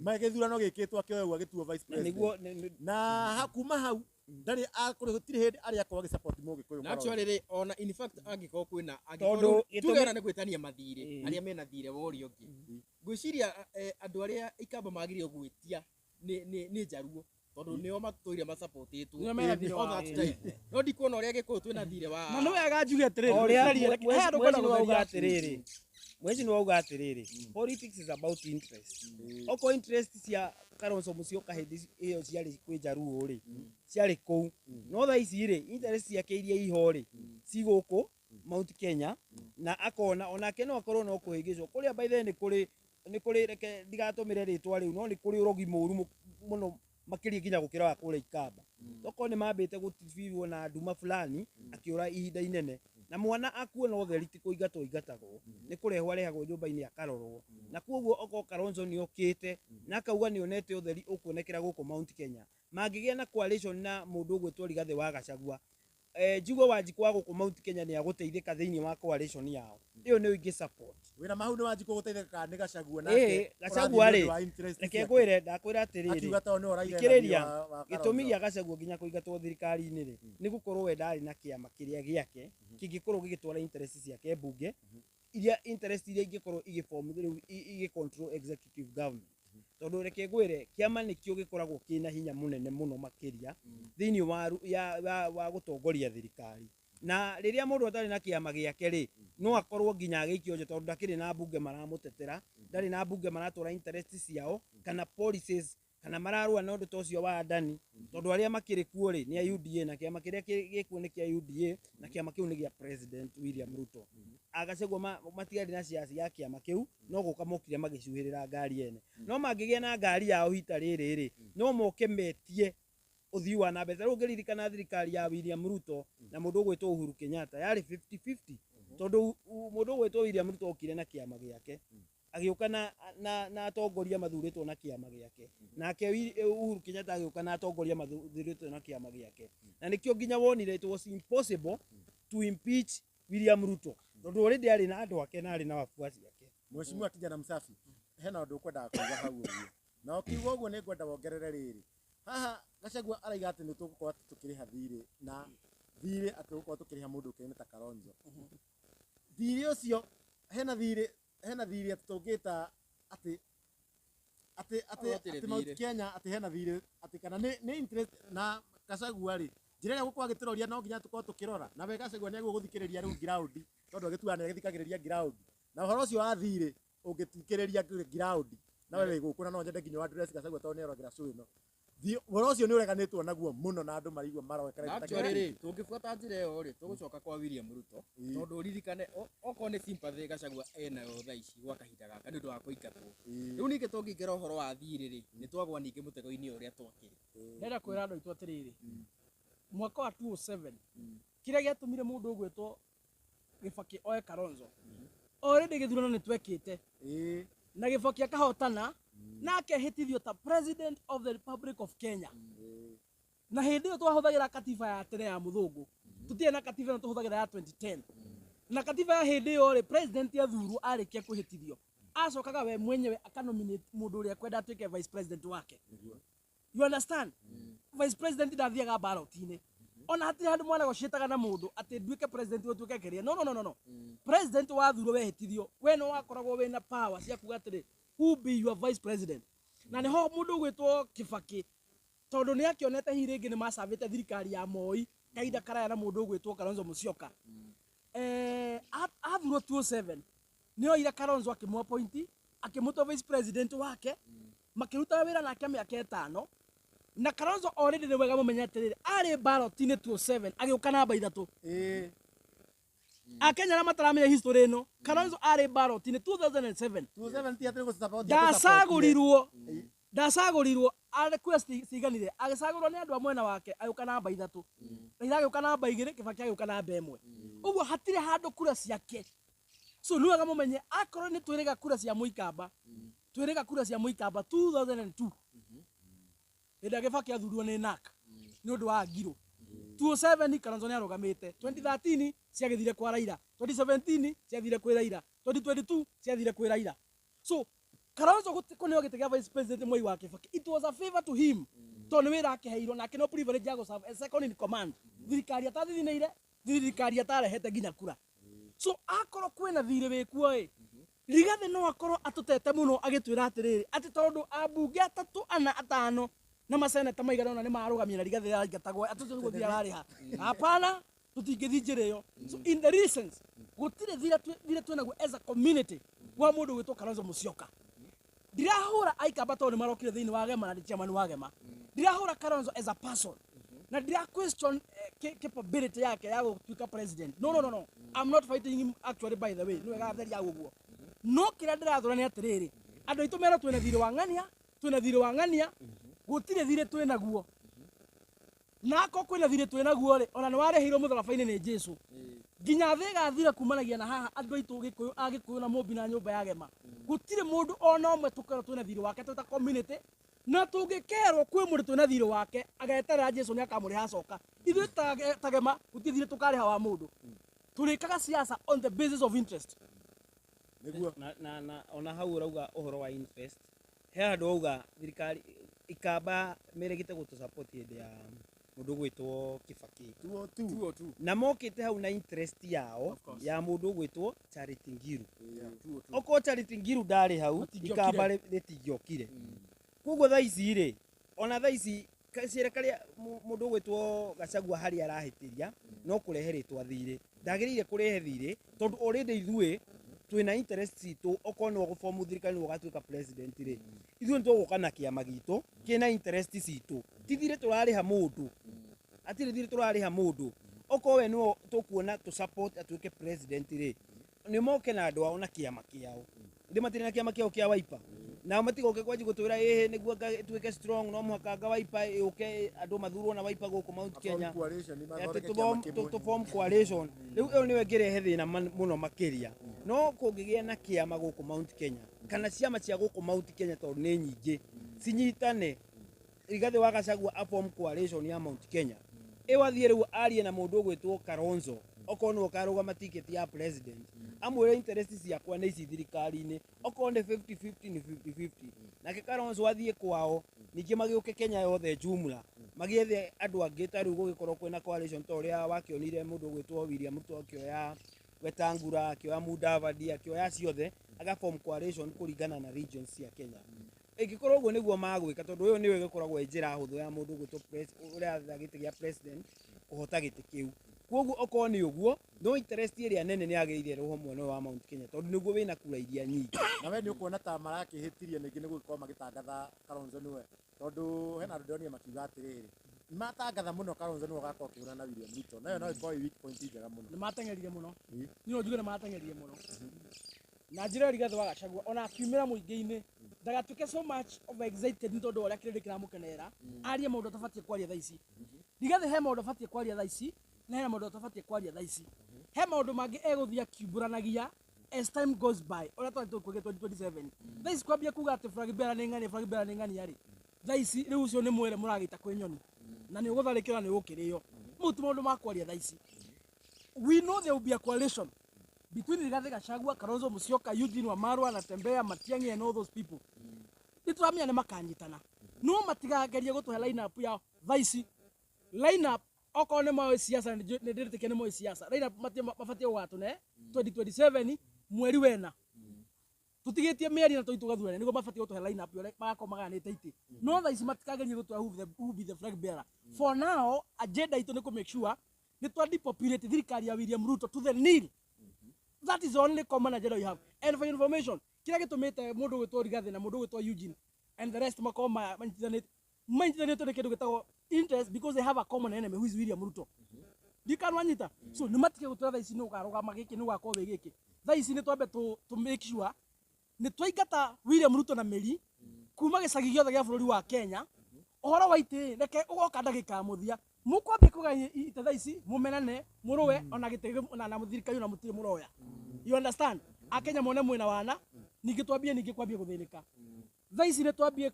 gĩthurano gĩkĩtwo, akĩoywo guo agĩtuo vice Na president. nĩguo Na kuma hau ndarĩ akũrĩ, gũtirĩ hĩndĩ arĩ akorwo agĩsupport Mũgĩkũyũ Na Kalonzo. actually rĩ, ona in fact angĩkorwo kwĩna, Tondũ angĩkorwo gĩtũmi- tuge ona nĩ gwĩtania mathirĩ, Ĩĩ. arĩa mena thirĩ wa ũrĩa ũngĩ, ngwĩciria andũ arĩa Ikamba magĩrĩirwo gwĩtia nĩ Njaruo, tondũ nĩo matũire macapotĩtwo Nĩo mena thirĩ all wao. that time. No ndikuona ũrĩa Gĩkũyũ twĩna thirĩ wa Na nĩ wega njuge atĩrĩrĩ, O ũrĩa he handũ mweci ngwenda nĩ wauga gũtheria. atĩrĩrĩ, mweci nĩ wauga atĩrĩrĩ, politics is about interest. Okorwo interest cia Kalonzo Musyoka hĩndĩ ĩyo ciarĩ kwĩ Njaruo rĩ, ciarĩ kũu, no thaa ici rĩ, interest ciake iria iho rĩ, ci gũkũ Mount Kenya, na akona onake no akorwo no kũhĩngĩcwo kũrĩa. By the way, nĩ kũrĩ, reke ndigatũmĩre rĩtwa rĩu, no nĩ kũrĩ ũrogi mũru mũno makĩria nginya gũkĩra wa kũrĩa Ikamba. Tokorwo nĩ mambĩte gũtibirwo na nduma fulani, akĩũra ihinda inene, na mwana akuona ũtheri ti kũingatwo ingatagwo, nĩ kũrehwo arehagwo nyũmba-inĩ akarorwo. Na koguo okorwo Kalonzo nĩ okĩte na akauga nĩ onete ũtheri ũkuonekera gũkũ Mount Kenya, mangĩgĩa na coalition na mũndũ ũgwĩtwo Rigathĩ wa Gachagua, njigue Wanjikũ wa gũkũ Mount Kenya nĩ agũteithĩka thĩinĩ wa coalition yao ĩyo, nĩyo ingĩ support. Wĩna mahu nĩ Wanjikũ gũteithĩka kana nĩ Gachagua? Ĩĩ, Nake Gachagua ũrathiĩ nĩ rĩ, ũndũ wa interest reke ciake. ngwĩre, ndakwĩra atĩrĩrĩ, Akiuga tondũ nĩwe ũraire na thikĩrĩria, thirĩ wa gĩtũmi Kalonzo. gĩa Gachagua nginya kũingatwo thirikari-inĩ rĩ, nĩ gũkorwo we ndarĩ na kĩama kĩrĩa gĩake kĩngĩkorwo gĩgĩtwara interest ciake mbunge, iria interest iria ingĩkorwo igĩform rĩu igĩ-control executive government. Tondũ reke ngwĩre, kĩama nĩkĩo gĩkoragwo kĩna hinya mũnene mũno makĩria thĩinĩ wa, wa gũtongoria thirikari. Na rĩrĩa mũndũ atarĩ na kĩama gĩake rĩ, no akorwo nginya agĩikio nja, tondũ ndakĩrĩ na mbunge maramũtetera, ndarĩ na mbunge maratwara interest ciao kana policies kana mararũa na ũndũ ta ũcio wa Adani, tondũ arĩa makĩrĩ kuo rĩ, nĩ a UDA, na kĩama kĩrĩa gĩkuo nĩ kĩa UDA, na kĩama kĩu nĩ gĩa President William Ruto. Agacagua matiarĩ na shares ya kĩama kĩu, no gũka mokire magĩcuhĩrĩra ngari ene. No mangĩgĩa na ngari yao hita rĩrĩ rĩ, no moke metie ũthii wa na mbere. Ta rĩu ũngĩririkana thirikari ya William Ruto na mũndũ ũgwĩtwo Uhuru Kenyatta yarĩ 50-50, tondũ mũndũ ũgwĩtwo William Ruto okire na kĩama gĩake, agĩũka na atongoria mathurĩtwo na kĩama gĩake, nake Uhuru Kenyatta agĩũka na atongoria mathurĩtwo na kĩama gĩake. Na nĩkĩo nginya wonire it was impossible to impeach William Ruto, tondũ already arĩ na andũ ake na arĩ na wafuasi ake. Mheshimiwa kijana msafi, hena ũndũ ũkwendaga kuuga hau ũguo, na ũkiuga ũguo nĩ ngwenda wongerere rĩrĩ haha. Gachagua araiga atĩ nĩ tũgũkorwo atĩ tũkĩrĩha thirĩ, na thirĩ atĩ tũgũkorwo tũkĩrĩha mũndũ ũkĩrĩ ta Kalonzo. Thirĩ ũcio, hena thirĩ atĩ tũngĩta atĩ Hatirĩ atĩ Mount thirĩ. Kenya, atĩ hena thirĩ, atĩ kana nĩ interest na Gachagua rĩ, njĩra ĩrĩa gũkorwo agĩtũroria no nginya tũkorwo tũkĩrora na we. Gachagua nĩ agũgũthikĩrĩria rĩu ground, tondũ agĩtuaga nĩ agĩthikagĩrĩria ground, na ũhoro ũcio wa thirĩ ũngĩthikĩrĩria ground na we wĩ gũkũ, na no nyende nginya address Gachagua tondũ nĩ arogera show ĩno. Ũhoro ũcio nĩ ũreganĩtwo naguo mũno na andũ maraigua maroeka. Na actually rĩ, tũngĩbuata njĩra ĩyo rĩ, tũgũcoka kwa William Ruto, tondũ ũririkane okorwo nĩ sympathy Gachagua enayo thaa ici gwa kahinda gaka nĩ ũndũ wa kũingatwo. Rĩu ningĩ tũngĩingĩra ũhoro wa thirĩ rĩ, nĩ twagwa ningĩ mũtego-inĩ ũrĩa twakĩrĩ. Ndĩrenda kwĩra andũ aitũ atĩrĩrĩ, mwaka wa 2007 kĩrĩa gĩatũmire mũndũ ũgwĩtwo Gĩbakĩ oe Kalonzo, already gĩthurano nĩ twekĩte na Gĩbakĩ akahotana na akehĩtithio ta President of the Republic of Kenya. Na hĩndĩ ĩyo twahũthagĩra katiba ya tene ya mũthũngũ, tũtirĩ na katiba ĩno tũhũthagĩra ya 2010. Na katiba ya hĩndĩ ĩyo rĩ, president athurwo, arĩkia kwĩhĩtithio, acokaga we mwenyewe akanominate mũndũ ũrĩa kwenda atuĩke vice president wake. You understand? Vice president ndathiaga ballot-inĩ, ona hatirĩ handũ mwanagocĩtaga na mũndũ atĩ nduĩke president, ũtuĩke kĩrĩa. No, no, no, no, no. President wathurwo, wehĩtithio, we no wakoragwo wĩna power cia kuga atĩrĩ, "Who be your vice president?" Na nĩho mũndũ ũgwĩtwo Kĩbakĩ, tondũ nĩ akĩonete hihi rĩngĩ nĩ macabĩte thirikari ya Moi kahinda karaya na mũndũ ũgwĩtwo Kalonzo Musyoka, athurwo 2007 nĩ oire Kalonzo akĩmũ-appoint, akĩmũtua vice president wake, makĩruta wĩra nake mĩaka 5. Na Kalonzo already, nĩ wega mũmenye atĩrĩrĩ, arĩ ballot-inĩ 2007 agĩũka namba 3. Akenya arĩa mataramenya history ĩno, Kalonzo arĩ ballot-inĩ 2007. 270 atĩ gũsupport. Ndacagũrirwo, ndacagũrirwo arĩ kura ciganire, agĩcagũrwo nĩ andũ a mwena wake, agĩũka namba 3, Raila agĩũka namba 2, Kibaki agĩũka namba 1. Ũguo hatirĩ handũ kura ciake. So nĩ wega mũmenye akorwo nĩ twĩrĩga kura cia Mũikamba, twĩrĩga kura cia Mũikamba 2002 hĩndĩ ĩrĩa Kibaki athurirwo nĩ NARC nĩ ũndũ wa Ngirũ. 2007 Kalonzo nĩ arũgamĩte, 2013 ciagĩthire kwa Raila, 2017 ciathire kwĩ Raila, 2022 ciathire kwĩ Raila. So Kalonzo kũneo gĩtĩ kĩa vice president Mwai wa Kibaki, it was a favor to him, tondũ nĩ wĩra akĩheirwo nake no privilege ya gũ-serve as second in command, thirikari atathithinĩire, thirikari atarehete nginya kura. So akorwo kwĩna thirĩ wĩkuo ĩ, Rigathĩ no akorwo atũtete mũno agĩtwĩra atĩrĩrĩ, atĩ tondũ ambunge 3, 4, 5 na maseneta maigana ũna nĩ marũgamia na Rigathĩ araingatagwo, atĩ ũcio nĩguo thirĩ ararĩha. Hapana, tũtingĩthiĩ njĩra ĩyo. So in the real sense, gũtirĩ thirĩ twĩnaguo as a community wa mũndũ gwĩtwo Kalonzo Musyoka. Ndirahũra Aikamba tondũ nĩ marokire thĩinĩ wa Gema na ndĩ chairman wa Gema. Ndirahũra Kalonzo as a person na ndira question capability yake ya gũtuĩka president. No, no, no, no, I'm not fighting him actually, by the way, nĩ wega theria ũguo. No kĩrĩa ndĩrathũra nĩ atĩrĩrĩ, andũ aitũ merwo twĩna thirĩ wa ng'ania, twĩna thirĩ wa ng'ania, gũtirĩ thirĩ twĩnaguo. Nako kwĩna thirĩ twĩnaguo rĩ, ona nĩ warĩhĩirwo mũtharaba-inĩ nĩ Jesu. Nginya thĩ ĩgathira kumanagia na haha andũ aitũ Gĩkũyũ, Agĩkũyũ na Mũmbi na nyũmba ya Gema. Gũtirĩ mũndũ ona ũmwe tũkerwo twĩna thirĩ wake twĩ ta community, na tũngĩkerwo kwĩ mũndũ twĩna thirĩ wake ageterera Jesu nĩ akamũrĩha acoka. Ithuĩ ta Gema gũtirĩ thirĩ tũkarĩha wa mũndũ. Tũrĩkaga siasa on the basis of interest. Nĩguo. Na ona hau ũrauga ũhoro wa interest, he handũ wauga thirikari Ikamba meregete gũtũ support hĩndĩ ya mũndũ gwĩtwo Kibaki. 202. 202. Na mokĩte hau na interest yao Of course. ya mũndũ ũgwĩtwo Charity Ngiru. 202. Okorwo Charity Ngiru ndarĩ hau, Matingĩokire. Ikamba rĩtingĩokire. Koguo thaa ici rĩ, ona thaa ici gacĩra karĩa mũndũ ũgwĩtwo Gachagua harĩa arahĩtĩria no kũrehe rĩtwa thirĩ. Ndagĩrĩire kũrehe thirĩ tondũ already ithuĩ twĩna interest citũ. Okorwo nĩwe ũgũbomu thirikari, nĩwe ũgatuĩka president rĩ, ithuĩ nĩtũgũka na kĩama gitũ kĩna interest citũ. Ti thirĩ tũrarĩha mũndũ, hatirĩ thirĩ tũrarĩha mũndũ. Okorwo we nĩwe tũkuona tũ support atuĩke president rĩ, nĩ moke na andũ ao na kĩama kĩao. Ndĩ matirĩ na kĩama kĩao kĩa Wiper, nao matigoke kwanji gũtwĩra ĩhĩ nĩguo ĩtuĩke strong no mũhaka anga Wiper ĩũke andũ mathurwo na Wiper gũkũ Mount Kenya. Coalition, Atĩ mathondeke kĩama kĩmwe. tũ form coalition. Rĩu ĩyo nĩyo ĩngĩrehe thĩna mũno makĩria. No kũngĩgĩa na kĩama gũkũ Mount Kenya kana ciama cia gũkũ Mount Kenya, tondũ nĩ nyingĩ, cinyitane, Rigathĩ wa Gachagua a form coalition ya Mount Kenya, ĩyo athiĩ rĩu arie na mũndũ ũgwĩtwo Kalonzo, okorwo nĩwe ũkarũgama ticket ya president, amwĩre interest ciakwa nĩ ici thirikari-inĩ, okorwo nĩ 50-50 nĩ 50-50. Nake Kalonzo athiĩ kwao, ningĩ magĩũke Kenya yothe jumla, magĩethe andũ angĩ. Ta rĩu gũgĩkorwo kwĩna coalition ta ũrĩa wakĩonire mũndũ ũgwĩtwo William Ruto akĩoya Wetangula, akĩoya Mudavadi, akĩoya ciothe, aga form coalition kũringana na regions cia Kenya. Ĩngĩkorwo ũguo nĩguo magwĩka, tondũ ũyũ nĩyo ĩgĩkoragwo ĩ njĩra hũthũ ya mũndũ ũgwĩtwo ũrĩa aratha gĩtĩ gĩa president kũhota gĩtĩ kĩu. Koguo okorwo nĩ ũguo, no interest ĩrĩa nene nĩ yagĩrĩire ĩrũo mwena ũyũ wa Mount Kenya, tondũ nĩguo wĩna kura iria nyingĩ. Na we nĩ ũkuona ta marakĩhĩtirie ningĩ nĩ gũgĩkorwo magĩtangatha Kalonzo nĩwe, tondũ hena andũ ndĩronire makiuga atĩrĩrĩ, matangatha mũno Kalonzo nĩwe ũgakorwo akĩhũrana na William Ruto, nayo no ĩkorwo ĩ weak point njega mũno. Nĩ mateng'erire mũno. Niĩ no njuge nĩ mateng'erire mũno na njĩra ĩyo. Rigathĩ wa Gachagua ona akiumĩra mũingĩ-inĩ ndagatuĩke so much of excited nĩ tondũ wa ũrĩa kĩrĩndĩ kĩramũkenerera, arie maũndũ atabatiĩ kwaria thaa ici. Rigathĩ he maũndũ abatiĩ kwaria thaa ici na hena maũndũ atabatiĩ kwaria thaa ici. He maũndũ mangĩ egũthiĩ akiumbũranagia as time goes by, ũrĩa twari tũkwĩge 2027. Thaa ici kwambia kuga atĩ flag bearer nĩ ng'ania, flag bearer nĩ ng'ania rĩ, thaa ici rĩu ũcio nĩ mwere mũragĩta kwĩ nyoni na nĩ ũgũtharĩkĩra, nĩ ũgũkĩrĩo. Mau ti maũndũ ma kwaria thaa ici. We know there will be a coalition between Rigathi Gachagua, Kalonzo Musyoka, Eugene Wamalwa, Natembeya, Matiang'i and all those people. Nĩ tũramenya nĩ makanyitana, no matigagerie gũtũhe line up ya thaa ici. Line up okorwo nĩ moĩ siasa, nĩ ndĩretĩkia nĩ moĩ siasa, line up mabatiĩ gũgatũne 2027 mweri wena, tũtigĩtie mĩeri na tũi tũgathurane, nĩguo mabatiĩ gũtũhe line up ũrĩa magakorwo magayanĩte itĩ. No thaa ici matikagerie gũtũhe who will be the flag bearer. For now, agenda itũ nĩ kũ make sure nĩ twa depopulate thirikari ya William Ruto to the nil. That is the only common agenda we have. And for information, kĩrĩa gĩtũmĩte mũndũ ũgwĩtwo Rigathi na mũndũ ũgwĩtwo Eugene and the rest makorwo manyitithanĩte nĩ kĩndũ gĩtagwo interest, because they have a common enemy who is William Ruto. Ndikanwanyita. So nĩ matige gũtwĩra thaa ici nĩ ũkarũgama gĩkĩ, nĩ ũgakorwo wĩ gĩkĩ. Thaa ici nĩ twambe tũ make sure nĩ twaingata William Ruto na mĩri kuma gĩcagi gĩothe gĩa bũrũri wa Kenya. Ũhoro wa itĩ, reke ũgoka ndagĩka ya mũthia. Mũkwambia kũgaya ite thaa ici, mũmenane, mũrũe ona gĩtĩ na thirikari ona mũtirĩ mũroya. You understand? Akenya mone mwĩna wana, ningĩ twambie ningĩ kwambia gũthĩnĩka. Thaa ici nĩ twambie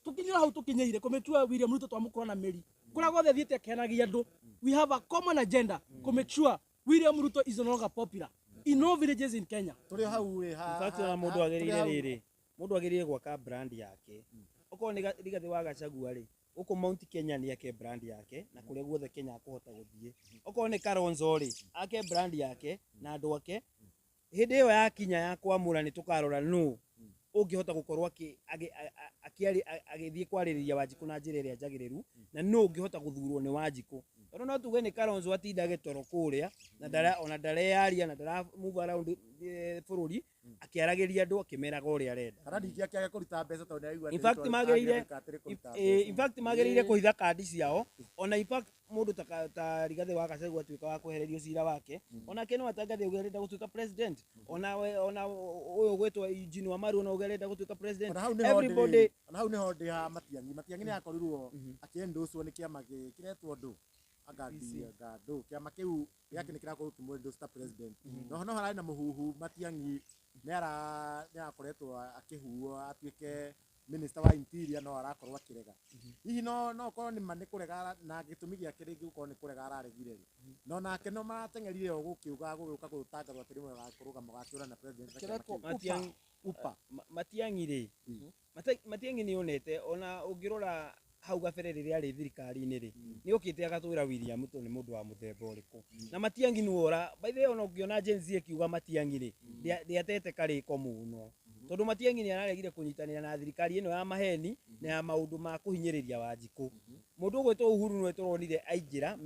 tũkinyĩre hau tũkinyĩire kũmĩtua William Ruto twamũkũra na mĩri. Kũrĩa guothe athiĩte akenagia andũ. We have a common agenda to make sure William Ruto is no longer popular in all villages in Kenya. Tũrĩ o hau rĩ, In fact, ona mũndũ agĩrĩire rĩrĩ, mũndũ agĩrĩire gwaka brand yake. Okorwo nĩ Rigathĩ wa Gachagua rĩ, gũkũ Mount Kenya nĩ ake brand yake na kũrĩa guothe Kenya akũhota gũthiĩ. Okorwo nĩ Kalonzo rĩ, ake brand yake na andũ ake. Hĩndĩ ĩyo yakinya ya kwamũra nĩ tũkarora nũ ũngĩhota gũkorwo agĩthiĩ kwarĩrĩria Wanjikũ na njĩra ĩrĩa njagĩrĩru, na nũ ũngĩhota gũthurwo nĩ Wanjikũ. Tondũ no tuge nĩ Kalonzo atindage toro kũrĩa na ndara ona ndareyaria na ndara move around bũrũri akĩaragĩria andũ akĩmeraga ũrĩa arenda. Kana ningĩ akĩage kũruta mbeca tondũ nĩaraigua In fact, magĩrĩire kũruta in fact magĩrĩire kũhitha kandi ciao. Ona in fact mũndũ ta Rigathĩ wa Gachagua atuĩka wa kwehererio cira wake, onake no atangathe uge arenda gũtuĩka president. Ona ona ũyũ ũgwĩtwo Eugene Wamalwa no uge arenda gũtuĩka president. Ona hau nĩho Everybody ndĩ, ona hau nĩho ndĩ ha Matiang'i. Matiang'i nĩ akorirwo akĩendocwo nĩ kĩama kĩretwo ndũ anga ndũ kĩama kĩu gĩake nĩ kĩrakorwo kĩmwendorse ta president. No no hararĩ na mũhuhu Matiang'i nĩ arakoretwo akĩhuo atuĩke minister wa interior, no arakorwo akĩrega. Hihi no korwo nĩ ma nĩ kũrega, na gĩtũmi gĩake rĩngĩ gũkorwo nĩ kũrega araregire rĩ, no nake no marateng'erire o gũkiuga gũgĩũka gũtangathwo atĩ rĩmwe agakũrũgama gakĩũra na president na kĩama Kĩrekwo kĩu. Matiang'i Upa. Matiang'i rĩ, Matiang'i nĩ onete ona ũngĩrora hau gabere rĩrĩa arĩ thirikari-inĩ rĩ, nĩ okĩte agatwĩra William Ruto nĩ mũndũ wa mũthemba ũrĩkũ. Na Matiang'i nĩwe ũra, by the way, ona ũngĩona Gen Z ĩkiuga Matiang'i rĩ, ndĩatete karĩko mũno. Tondũ Matiang'i nĩ araregire kũnyitanĩra na thirikari ĩno ya maheni na ya maũndũ ma kũhinyĩrĩria Wanjikũ. Mũndũ ũgwĩtwo Uhuru nĩwe tũronire aingĩra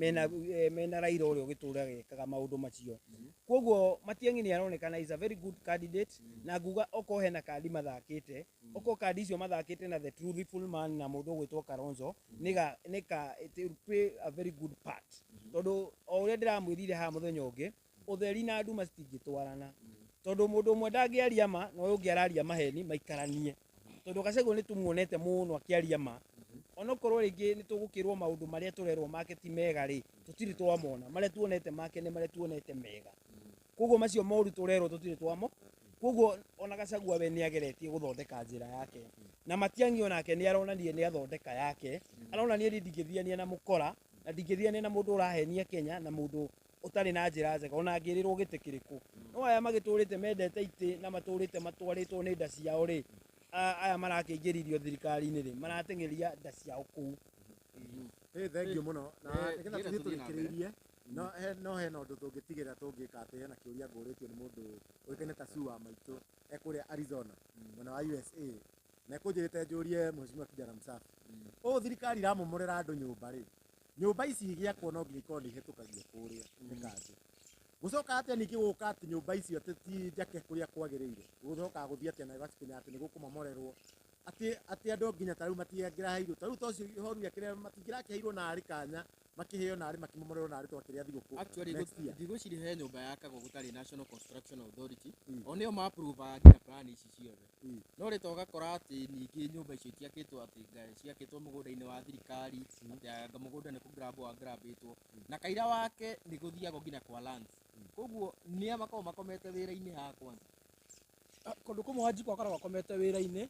mena Raila ũrĩa ũgĩtũraga ekaga maũndũ macio. Koguo Matiang'i nĩ aronekana is a very good candidate, na nguga okorwo hena kandi mathakĩte, okorwo kandi icio mathakĩte na the truthful man na mũndũ ũgwĩtwo Kalonzo, nĩka it will play a very good part. Tondũ o ũrĩa ndĩramwĩrire haha mũthenya ũngĩ, ũtheri na nduma citingĩtwarana. Tondũ mũndũ ũmwe ndangĩaria ma na ũyũ ũngĩ araria maheni maikaranie. Tondũ Gachagua nĩ tũmuonete mũno akĩaria ma. Onokorwo rĩngĩ nĩ tũgũkĩrwo maũndũ marĩa tũrerwo make ti mega rĩ, tũtirĩ twamona. Marĩa tuonete make nĩ marĩa tuonete mega. Koguo macio moru tũrerwo tũtirĩ twamo. Koguo ona Gachagua we nĩ ageretie gũthondeka njĩra yake. Na Matiang'i onake nĩ aronania nĩ athondeka yake. Aronania niĩ ndingĩthiania na mũkora, na ndingĩthiania na mũndũ ũrahenia Kenya na mũndũ ũtarĩ na njĩra njega, ona angĩrĩrwo gĩtĩ kĩrĩkũ. No aya magĩtũrĩte mendete itĩ na matũrĩte matwarĩtwo nĩ nda ciao rĩ, aya marakĩingĩririo thirikari-inĩ rĩ, marateng'eria nda ciao kũu. Thank you mũno. Na nĩgetha Nĩgetha tũthiĩ tũthiĩ na mbere. tũrĩkĩrĩirie, no hena ũndũ tũngĩtigĩrĩra tũngĩka atĩ hena kĩũria ngũrĩtio nĩ mũndũ ũĩkaine ta Sue wa maitũ e kũrĩa Arizona mwena wa USA, na ekũnjĩrĩte njũrie mheshimiwa Kijana Msafi, ũũ thirikari iramomorera andũ nyũmba rĩ, nyũmba ici igĩakwo no nginya ikorwo nĩ ihĩtũkagio kũrĩa nĩ kanjũ. Gũcoka atĩa ningĩ gũka atĩ nyũmba icio atĩ ti njake kũrĩa kwagĩrĩire, gũcokaga gũthiĩ atĩa na ĩgakinya atĩ nĩ gũkũmomorerwo, atĩ andũ nginya ta rĩu matingĩraheirwo, ta rĩu ta ũcio ihoru rĩa kĩrĩa matingĩrakĩheirwo narĩ kanya, makĩheo narĩ makĩmomorerwo narĩ twakĩrĩa thigũkũ Actually, next year. ndigwĩciria he nyũmba yakagwo gũtarĩ National Construction Authority. O nĩo ma-approve-aga nginya plan ici ciothe. No rĩta ũgakora atĩ ningĩ nyũmba icio itiakĩtwo atĩ ciakĩtwo mũgũnda-inĩ wa thirikari, atĩ anga mũgũnda nĩ kũ-grab wa-grabĩtwo. Na kaira wake nĩ gũthiagwo nginya kwa lands. Koguo nĩa makoragwo makomete wĩra-inĩ haha kwanza? Kũndũ kũmwe Wanjikũ akoragwo akomete wĩra-inĩ.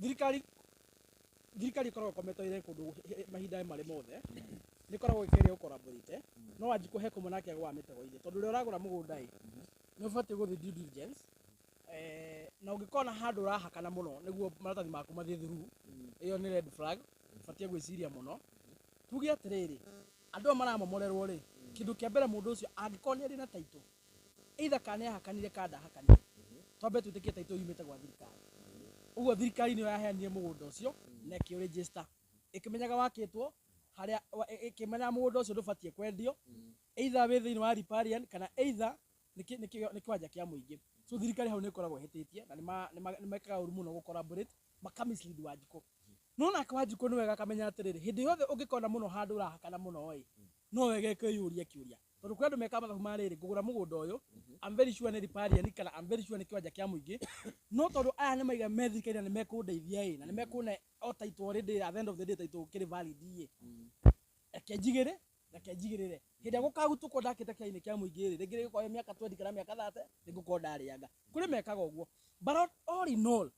Thirikari ĩkoragwo ĩkomete wĩra-inĩ kũndũ mahinda marĩ mothe. Nĩ ĩkoragwo ĩkĩgeria gũ-collaborate. No Wanjikũ he kũmwe nake agũaga mĩtego-inĩ. Tondũ rĩrĩa ũragũra mũgũnda ĩ, nĩ ũbatiĩ gũthiĩ due diligence. Na ũngĩkona handũ ũrahakana mũno nĩguo maratathi maku mathiĩ through, ĩyo nĩ red flag, ũbatiĩ gwĩciria mũno. Tuge atĩrĩrĩ, andũ aya maramomorerwo rĩ, kĩndũ kĩa mbere mũndũ ũcio angĩkorwo nĩ arĩ na title, either kana nĩ ahakanire kana ndahakanire, twambe twĩtĩkie title yumĩte gwa thirikari. Ũguo thirikari nĩyo yaheanire mũgũnda ũcio na ĩkĩũregister, ĩkĩmenyaga wakĩtwo harĩa, ĩkĩmenyaga mũgũnda ũcio ndũbatiĩ kwendio, either wĩ thĩinĩ wa riparian kana either nĩ kĩwanja kĩa mũingĩ. So thirikari hau nĩ ĩkoragwo ĩhĩtĩtie na nĩ mekaga ũru mũno gũ collaborate, maka mislead Wanjikũ. No nake Wanjikũ nĩ wega akamenya atĩrĩrĩ, hĩndĩ yothe ũngĩkona mũno handũ ũrahakana mũno ĩ, no wega kwĩyũria kĩũria, tondũ kwĩ andũ mekaga mathabu ma rĩrĩ, ngũgũra mũgũnda ũyũ, I'm very sure nĩ riparian kana I'm very sure nĩ kĩwanja kĩa mũingĩ, no tondũ aya nĩ maiga me thirikari na nĩ mekũndeithia ĩ, na nĩ mekũne o title already, at the end of the day title kĩrĩ valid ĩ, reke njigĩre, reke njigĩrĩre. Hĩndĩ ĩrĩa gũkahutũkwo ndakĩte kĩainĩ kĩa mũingĩ rĩ, rĩngĩ rĩgũkorwo mĩaka 20 kana mĩaka 30 nĩngũkorwo ndarĩanga. Kũrĩ mekaga ũguo, but all in all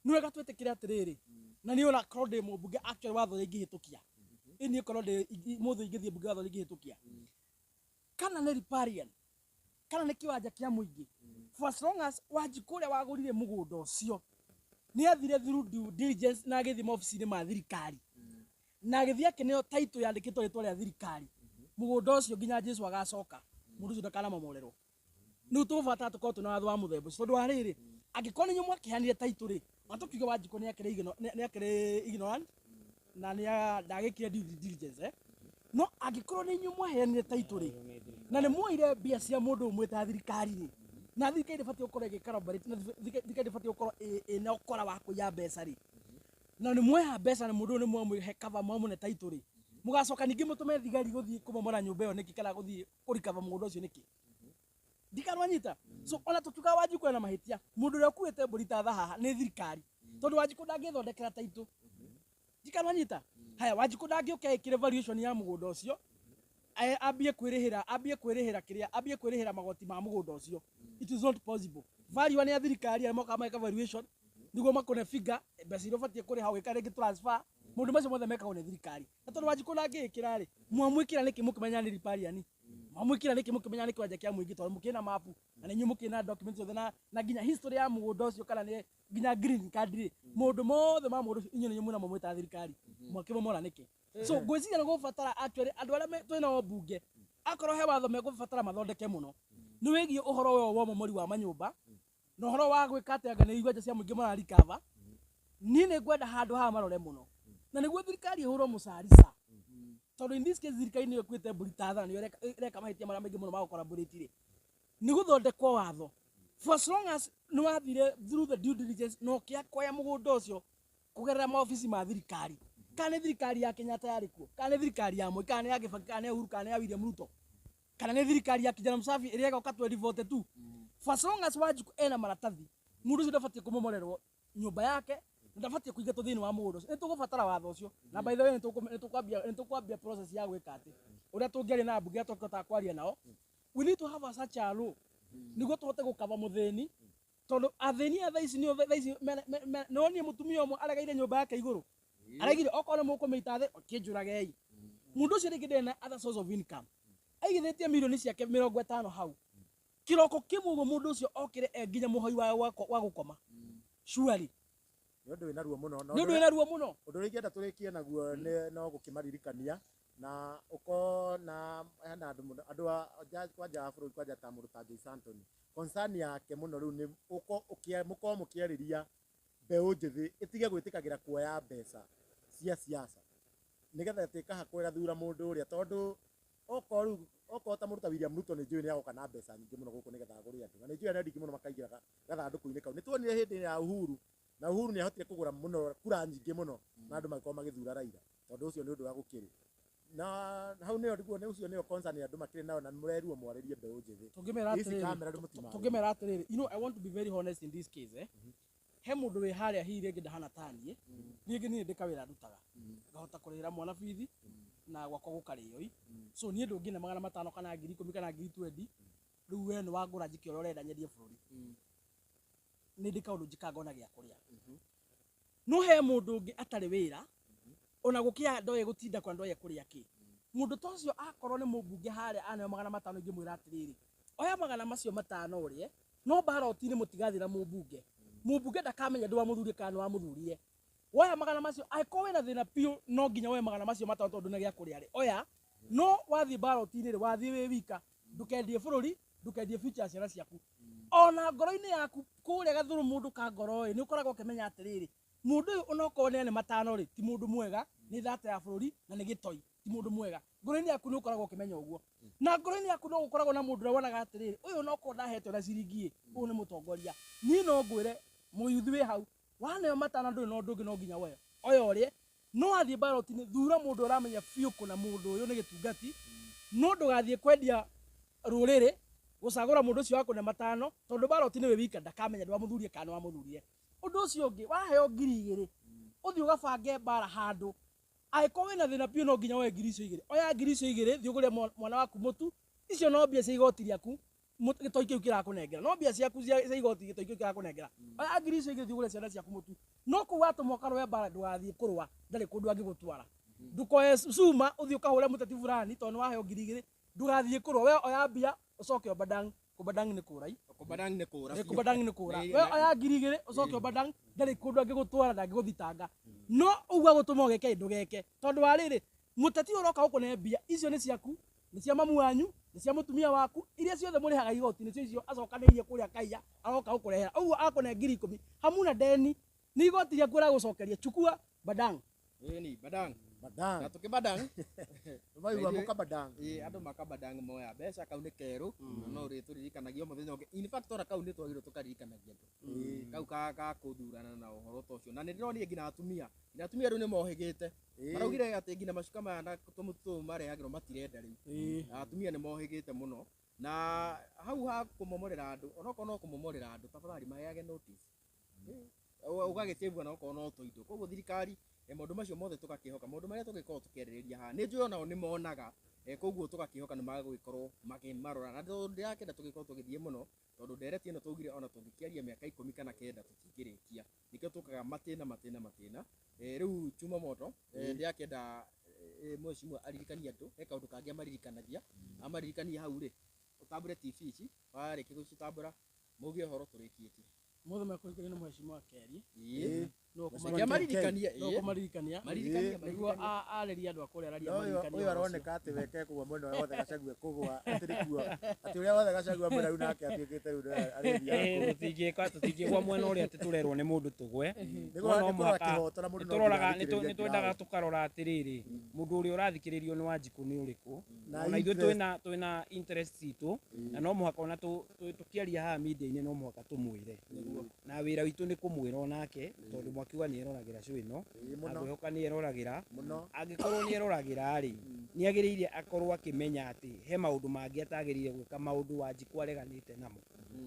nĩ wega twĩtĩkĩre atĩrĩrĩ, na niĩ ona korwo ndĩ mũmbunge actually watho ũrĩa ingĩhĩtũkia, ĩ niĩ korwo ndĩ mũthĩ ingĩthiĩ mbunge watho ũrĩa ingĩhĩtũkia, kana nĩ riparian kana nĩ kĩwanja kĩa mũingĩ, for as long as Wanjikũ ũrĩa wagũrire mũgũnda ũcio nĩ athire through due diligence na agĩthiĩ maobici-inĩ ma thirikari na agĩthiĩ akĩneo title yandĩkĩtwo rĩtwa rĩa thirikari, mũgũnda ũcio nginya Jesu agacoka, mũndũ ũcio ndakanamomorerwo. Rĩu tũgũbatara tũkorwo twĩna watho wa mũthemba ũcio, tondũ wa rĩrĩ, angĩkorwo nĩ inyuĩ mwakĩheanire title rĩ, ona tũkiuge Wanjikũ nĩ akĩrĩ ignorant na nĩ ndagĩkire due diligence, no angĩkorwo nĩ inyuĩ mwaheanire title rĩ, na nĩ muoire mbia cia mũndũ ũmwe ta thirikari rĩ, na thirikari ndĩbatiĩ gũkorwo ĩgĩ collaborate, na thirikari ndĩbatiĩ gũkorwo ĩna ũkora wa kũiya mbeca rĩ, na nĩ mwoya mbeca na mũndũ ũyũ nĩ mwamũhe cover, mwamũne title rĩ, mũgacoka ningĩ mũtũme thigari gũthiĩ kũmomora nyũmba ĩyo nĩkĩ, kana gũthiĩ kũrikaba mũgũnda ũcio nĩkĩ? Ndikanwanyita. So ona tũkiuga Wanjikũ ena mahĩtia, mũndũ ũrĩa ũkuĩte mbũri ta thahaha nĩ thirikari, tondũ Wanjikũ ndangĩthondekera title. Ndikanwanyita. Haya, Wanjikũ ndangĩũka ĩkĩre valuation ya mũgũnda ũcio, ambie kwĩrĩhĩra, ambie kwĩrĩhĩra kĩrĩa, ambie kwĩrĩhĩra magoti ma mũgũnda ũcio. It is not possible. Value nĩ ya thirikari, arĩa mokaga mageka valuation nĩguo makũne figure mbeca iria ũbatiĩ kũrĩha ũgĩka rĩngĩ transfer. Maũndũ macio mothe mekagwo nĩ thirikari. Na tondũ Wanjikũ ndangĩĩkĩra rĩ, mwamwĩkĩra nĩkĩ mũkĩmenya nĩ riparian? Mwamwĩkĩra nĩkĩ mũkĩmenya nĩ kĩwanja kĩa mũingĩ, tondũ mũkĩrĩ na mapu na nĩ inyuĩ mũkĩrĩ na documents ciothe na nginya history ya mũgũnda ũcio, kana nĩ nginya green card rĩ, maũndũ mothe ma mũgũnda ũcio inyuĩ nĩ inyuĩ mwĩnamo mwĩ ta thirikari, mwakĩmomora nĩkĩ? So ngwĩciria nĩ gũbatara actually andũ arĩa twĩnao mbunge, akorwo he watho megũbatara mathondeke mũno, nĩ wĩgiĩ ũhoro ũyũ wa ũmomori wa manyũmba na ũhoro wa gwĩka atĩ anga nĩ iwanja cia mũingĩ mararikaba. Niĩ nĩ ngwenda handũ haha marore mũno, na nĩguo thirikari ĩhũrwo mũcarica, tondũ in this case thirikari nĩyo ĩkuĩte mbũri ta thaa, nĩyo ĩreka mahĩtia marĩa maingĩ mũno ma gũ-collaborate rĩ, nĩ gũthondekwo watho. For as long as nĩ wathire through the due diligence na ũkĩakwaya mũgũnda ũcio kũgerera maobici ma thirikari, kana nĩ thirikari ya Kenyatta yarĩ kuo, kana nĩ thirikari ya Moi, kana nĩ ya Kibaki, kana nĩ ya Uhuru, kana nĩ ya William Ruto, kana nĩ thirikari ya Kijana Msafi ĩrĩa ĩgoka 2042, for as long as Wanjikũ ena maratathi, mũndũ ũcio ndabatiĩ kũmomorerwo nyũmba yake, na ndabatiĩ kũingatwo thĩinĩ wa mũgũnda ũcio. Nĩ tũgũbatara watho ũcio, na by the way nĩ tũkwambia process ya gwĩka atĩ ũrĩa tũngĩaria na mbunge tũkĩhotaga kwaria nao, we need to have a such a law nĩguo tũhote gũkaba mũthĩni, tondũ athĩni a thaa ici nĩo thaa ici nĩwonire mũtumia ũmwe aregeire nyũmba yake igũrũ, araigire okorwo nĩ mũkũmĩita thĩ kĩnjũragei. Mũndũ ũcio rĩngĩ ndarĩ na other source of income, aigithĩtie milioni ciake 50 hau, kĩroko kĩmwe ũguo mũndũ ũcio okĩre e nginya mũhoi wa gũkoma. Surely nĩ ũndũ wĩna ruo mũno. Nĩ ũndũ wĩna ruo mũno. Ũndũ ũrĩa ingĩenda tũrĩkie naguo nĩ no gũkĩmaririkania na ũko na hena andũ mũno, andũ a kwanja wa bũrũri, kwanja ta mũndũ ta Joyce Anthony, concern yake mũno rĩu nĩ mũkorwo mũkĩarĩria mbeũ njĩthĩ ĩtige gwĩtĩkagĩra kuoya mbeca cia siasa, nĩgetha ĩtuĩka hakwa ĩgathura mũndũ ũrĩa, tondũ okorwo rĩu okorwo ta mũndũ ta William Ruto nĩ njũĩ nĩ agoka na mbeca nyingĩ mũno gũkũ nĩgetha agũre andũ, na nĩ njũĩ andũ aingĩ mũno makaingĩra gathandũkũ-inĩ kau. Nĩ tuonire hĩndĩ ya Uhuru, na Uhuru nĩ ahotire kũgũra mũno kura nyingĩ mũno, na andũ magĩkorwo magĩthura Raila, tondũ ũcio nĩ ũndũ wa gũkĩrĩ na hau nĩyo ndiguo, nĩ ũcio nĩyo concern andũ makĩrĩ nayo, na mũrerirwo mwarĩrie mbeũ njĩthĩ. Tũngĩmera Ici atĩrĩrĩ, kamera andũ mũtimarĩrie. Tũngĩmera atĩrĩrĩ, I want to be very honest in this case, he mũndũ wĩ harĩa hihi rĩngĩ ndahana ta niĩ, rĩngĩ niĩ ndĩ kawĩra ndutaga, ngahota kũrĩhĩra mwana bithi na gwakwa gũkarĩo ĩ. So niĩ ndũngĩne 500 kana 10,000 kana 20,000, rĩu we nĩ wangũra njĩke ũrĩa ũrenda nyendie bũrũri, nĩ ndĩ kaũndũ njĩkaga ngona gĩa kũrĩa. No he mũndũ ũngĩ atarĩ wĩra, ona gũkĩa ndoĩ gũtinda kwa ndoĩ kũrĩa kĩ. Mũndũ ta ũcio akorwo nĩ mũmbunge harĩa aneo 500, ingĩmwĩra atĩrĩrĩ, oya magana macio matano ũrĩe, no baroti-inĩ mũtigathiĩ na mũmbunge. Mũmbunge ndakamenya ndĩ wa mũthuri kana nĩ wa mũthuriye. Woya magana macio, angĩkorwo wĩna thĩna biũ, no nginya woe magana macio matano tondũ ndũna gĩa kũrĩa rĩ, oya. No wathiĩ baroti-inĩ rĩ, wathiĩ wĩ wika, ndũkendie bũrũri, ndũkendie future ya ciana ciaku. Ona ngoro-inĩ yaku kũrĩa gathuru mũndũ ka ngoro ĩ, nĩ ũkoragwo ũkĩmenya atĩrĩrĩ, mũndũ ũyũ onokorwo nĩ ane matano rĩ, ti mũndũ mwega, nĩ thata ya bũrũri na nĩ gĩtoi, ti mũndũ mwega. Ngoro-inĩ yaku nĩ ũkoragwo ũkĩmenya ũguo. Na ngoro-inĩ yaku no gũkoragwo na mũndũ ũrĩa wonaga atĩrĩrĩ, ũyũ onokorwo ndahetwo na ciringi ĩ, ũyũ nĩ mũtongoria. Niĩ no ngwĩre mũyuthi wĩ hau, waneo matano ndũrĩ na ũndũ ũngĩ no nginya woe. Oya ũrĩe. No wathiĩ ballot-inĩ thura mũndũ ũramenya biũ kũna mũndũ ũyũ nĩ gĩtungati. No ndũgathiĩ kwendia rũrĩrĩ gũcagũra mũndũ ũcio wa kũne matano tondũ ballot-inĩ wĩ wika ndakamenya ndwamũthurie kana nĩwamũthurire. Ũndũ ũcio ũngĩ waheo 2,000 ũthiĩ ũgabange mbara handũ angĩkorwo wĩna thĩna biũ no nginya woe 2,000 oya 2,000 thiĩ ũgũre mwana waku mũtu. Icio no mbia cia igoti rĩaku gĩtoi kĩu kĩrakũnengera, no mbia ciaku cia igoti gĩtoi kĩu kĩrakũnengera. Oya 2,000 thiĩ ũgũre ciana ciaku mũtu. No kũu watũmwo ũkarũe mbara ndũgathiĩ kũrũa, ndarĩ kũndũ angĩgũtwara. Ndũkoe cuma ũthiĩ ũkahũre mũteti fulani tondũ nĩwaheo 2,000, ndũgathiĩ kũrũa. We oya mbia ũcoke Obadang. Kũbadang nĩ kũra. Kũbadang nĩ kũra. Kũbadang nĩ kũra. We oya 2,000 ũcoke Obadang, ndarĩ kũndũ angĩgũtwara, ndangĩgũthitanga. No ũguo agũtũma ũgeke ndũgeke. Tondũ wa rĩrĩ, mũteti ũroka gũkũne mbia icio nĩ ciaku, nĩ cia mamu wanyu, nĩ cia mũtumia waku, iria ciothe mũrĩhaga igoti nĩcio icio acokanĩirie kũrĩa kaiya aroka gũkũrehera. Ũguo akũne 10,000 hamuna deni, nĩ igoti rĩaku aragũcokeria. Chukua Badang. Ĩni Badang. Badang. Na tũkĩbadang. Maigua mũkabadang. Ĩĩ andũ makabadang moya mbeca kau nĩ kerũ na no ũrĩtũririkanagia o mũthenya ũngĩ. In fact ona kau nĩ twagĩrĩirwo tũkaririkanagia andũ. Kau ka kũthurana na ũhoro ta ũcio. Na nĩ ndĩronire nginya atumia. Nginya atumia rĩu nĩ mohĩgĩte. Maraugire atĩ nginya macuka maya na tũmũtu tũũ marehagĩrwo matirenda rĩu. Atumia nĩ mohĩgĩte mũno. Na hau ha kũmomorera andũ, onokorwo no kũmomorera andũ, tafadhali maheage notice. Ũgagĩsave ona okorwo no tũindo. Koguo thirikari maũndũ macio mothe tũgakĩhoka, maũndũ marĩa tũgĩkoragwo tũkĩarĩrĩria haha nĩ njũĩ onao nĩ monaga, koguo tũgakĩhoka nĩ magũgĩkorwo makĩmarora. Na ndĩrakĩenda tũgĩkorwo tũgĩthiĩ mũno tondũ ndereti ĩno twaugire ona tũngĩkĩaria mĩaka 10 kana 9 tũtingĩrĩkia. Nĩkĩo tũkaga matĩna matĩna matĩna. Rĩu chuma moto, ndĩrakĩenda mheshimiwa aririkanie andũ, he kaũndũ kangĩ amaririkanagia. Amaririkanie hau rĩ, ũtambũre TV ici, warĩkia gũcitambũra muge ũhoro tũrĩkĩtie. Mothe mekũririkania nĩ mheshimiwa Kerĩ. Ĩĩ. No Kĩamaririkanie, ĩĩ. kũmaririkania. Maririkanie, Nĩguo arĩrie andũ a kũrĩa araria Ũyũ maririkanie ũhoro ũcio. aroneka atĩ weke kũgwa mwena ũrĩa wothe Gachagua kũgwa, atĩ nĩkuo atĩ ũrĩa wothe Gachagua mwena rĩu nake atuĩkĩte rĩu nĩwe arĩthiaga kũu. Tũtingĩgwa mwena ũrĩa atĩ tũrerwo nĩ mũndũ tũgwe. Nĩ No no kũrora mũhaka kĩhoto na mũndũ no nĩtũroraga, nginya athikĩrĩrie nĩtwendaga nginya tũkarora atĩrĩrĩ, mũndũ ũrĩa ũrathikĩrĩrio nĩ Wanjikũ nĩ ũrĩkũ. Na Ona ithuĩ interest. twĩna interest citũ, na no mũhaka ona tũkĩaria haha media-inĩ no mũhaka tũmwĩre. Na wĩra witũ nĩ kũmwĩra onake, tondũ mwakiuga nĩ eroragĩra show ĩno, Mũno. ngwĩhoka nĩ eroragĩra. Mũno. Angĩkorwo nĩ eroragĩra rĩ, nĩ agĩrĩire akorwo akĩmenya atĩ he maũndũ mangĩ atagĩrĩire gwĩka, maũndũ Wanjikũ areganĩte namo.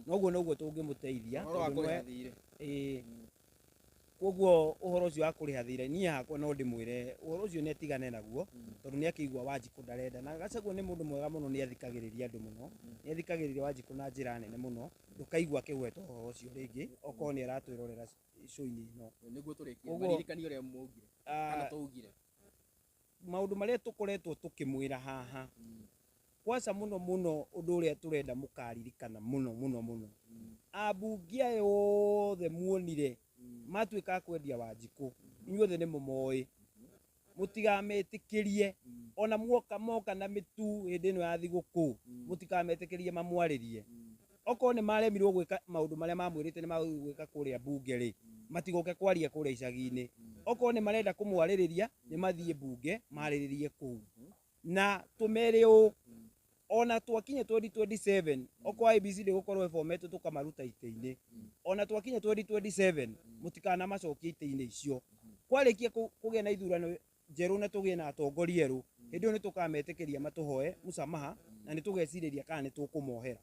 Noguo noguo tũngĩmũteithia. Ũhoro wa tondũ kũrĩha nĩwe- thirĩ. Ĩĩ. Koguo ũhoro ũcio wa kũrĩha thirĩ, niĩ hakwa no ndĩmwĩre ũhoro ũcio nĩ atigane naguo, tondũ nĩ akĩigua Wanjikũ ndarenda. Na Gachagua nĩ mũndũ mwega mũno, nĩ athikagĩrĩria andũ mũno, nĩ athikagĩrĩria Wanjikũ na njĩra nene mũno. Ndũkaigua akĩgweta ũhoro ũcio rĩngĩ, okorwo nĩ aratwĩrorera show-inĩ ĩno. Nĩguo tũrĩkie, Koguo, maririkanie ũrĩa maugire, kana twaugire. Maũndũ marĩa tũkoretwo tũkĩmwĩra haha, kwanza mũno mũno ũndũ ũrĩa tũrenda mũkaririkana mũno mũno mũno, ambunge aya othe muonire matuĩka a kwendia Wanjikũ, inyuothe nĩ mũmoĩ, mũtigametĩkĩrie ona muoka moka na mĩtu hĩndĩ ĩno ya thigũkũ, mũtikametĩkĩrie mamwarĩrie. Okorwo nĩ maremirwo gwĩka maũndũ marĩa mamwĩrĩte nĩ magwĩka kũrĩa mbunge rĩ, matigoke kwaria kũrĩa icagi-inĩ. Okorwo nĩ marenda kũmwarĩrĩria, nĩ mathiĩ mbunge marĩrĩrie kũu. Na tũmere ũũ, ona twakinya 2027, okorwo IEBC ndĩgũkorwo ĩbometwo tũkamaruta itĩ-inĩ, ona twakinya 2027 mũtikanamacokie itĩ-inĩ icio. Kwarĩkia kũgĩa na ithurano njerũ na tũgĩe na atongoria erũ, hĩndĩ ĩyo nĩ tũkametĩkĩria matũhoe mũsamaha, na nĩ tũgecirĩria kana nĩ tũkũmohera.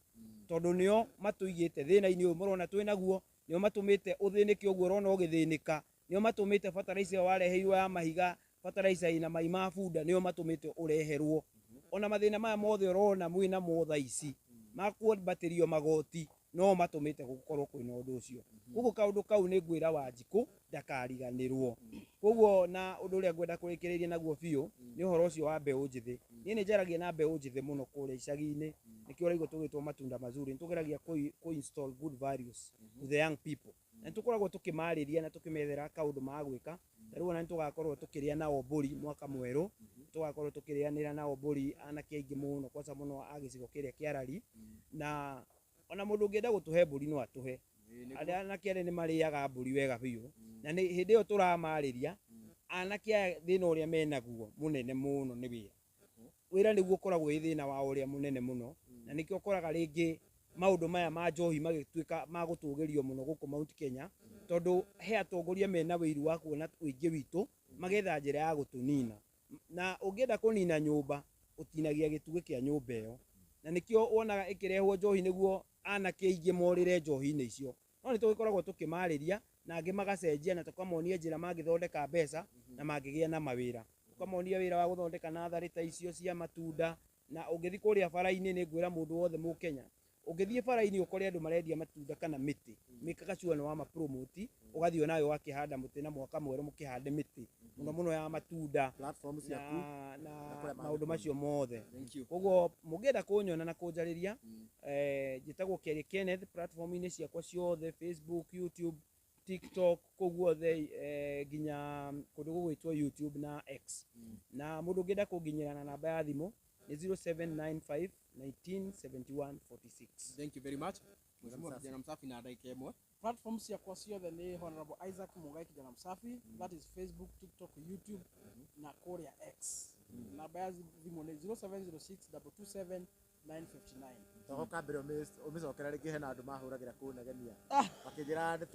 Tondũ nĩo matũigĩte thĩna-inĩ ũyũ mũrona twĩ naguo, nĩo matũmĩte ũthĩnĩke ũguo ũrona ũgĩthĩnĩka, nĩo matũmĩte fertilizer ĩyo wareheirwo ya mahiga, fertilizer ĩna mai ma bunda, nĩo matũmĩte ũreherwo. Ona mathĩna maya mothe ũrona mwĩ namo thaa ici, ma kwambatĩrio magoti, no matũmĩte gũkorwo kwĩna ũndũ ũcio. Koguo kaũndũ kau nĩ ngwĩra Wanjikũ ndakariganĩrwo. Koguo na ũndũ ũrĩa ngwenda kũrĩkĩrĩria naguo biũ nĩ ũhoro ũcio wa mbeũ njĩthĩ. Niĩ nĩ njaragia na mbeũ njĩthĩ mũno kũrĩa icagi-inĩ, nĩkĩo ũraigua tũgĩtwo matunda mazuri. Nĩ tũgeragia kũ install good values to the young people. Na nĩ tũkoragwo tũkĩmarĩria na tũkĩmethera kaũndũ magwĩka. Ta rĩu ona nĩ tũgakorwo tũkĩrĩa nao mbũri mwaka mwerũ, tũgakorwo tũkĩrĩanĩra nao mbũri anake aingĩ mũno, kwanza mũno a gĩcigo kĩrĩa kĩa Rari. Na ona mũndũ ũngĩenda gũtũhe mbũri no atũhe. Arĩa anake arĩa nĩ marĩaga mbũri wega biũ. Na nĩ hĩndĩ ĩyo tũramarĩria, anake aya thĩna ũrĩa menaguo mũnene mũno nĩ wĩra. Wĩra nĩguo ũkoragwo wĩ thĩna wao ũrĩa mũnene mũno, na nĩkĩo ũkoraga rĩngĩ maũndũ maya ma njohi magĩtuĩka ma gũtũgĩrio mũno gũkũ Mount Kenya, Tondu he atongoria mena wĩiru wa kuona ũingĩ witũ magetha njĩra ya gũtũnina. Na ũngĩenda kũnina nyũmba ũtinagia gĩtugĩ kĩa nyũmba ĩyo. Na nĩkĩo wonaga ĩkĩrehwo njohi nĩguo anake aingĩ morĩre njohi-inĩ icio. No nĩ tũgĩkoragwo tũkĩmarĩria na angĩ magacenjia na tũkamonia njĩra mangĩthondeka mbeca na mangĩgĩa na mawĩra. Tũkamonia wĩra wa gũthondeka natharĩ ta icio cia matunda na ũngĩthiĩ kũrĩa bara-inĩ nĩ ngwĩra mũndũ wothe mũkenya ũngĩthiĩ bara-inĩ ũkore andũ marendia matunda kana mĩtĩ mĩkaga sure nĩ wama promote ũgathiĩ onawe ũgakĩhanda mũtĩ na mwaka mwerũ mũkĩhande mĩtĩ mũno mũno ya matunda Platform ciaku na kũrĩa maũndũ macio mothe. Thank you. Koguo mũngĩenda kũnyona na kũnjarĩria njĩtagwo Kĩarie Kenneth platform-inĩ ciakwa ciothe Facebook, YouTube, TikTok kũu guothe nginya kũndũ gũgwĩtwo YouTube na X. Na mũndũ ũngĩenda kũnginyĩra na namba ya thimũ nĩ 0795 1971 46. Thank you very much. Mheshimiwa Kijana Msafi na ndagĩka ĩmwe. Platform ciakwa ciothe nĩ Honorable Isaac Mugai Kijana Msafi, that is Facebook, TikTok, YouTube na kũrĩa X. Namba ya thimũ nĩ 0706 227 959. Togoka mbere ũmĩcokera rĩngĩ hena andũ mahũragĩra kũnegenia makĩnjĩra nĩ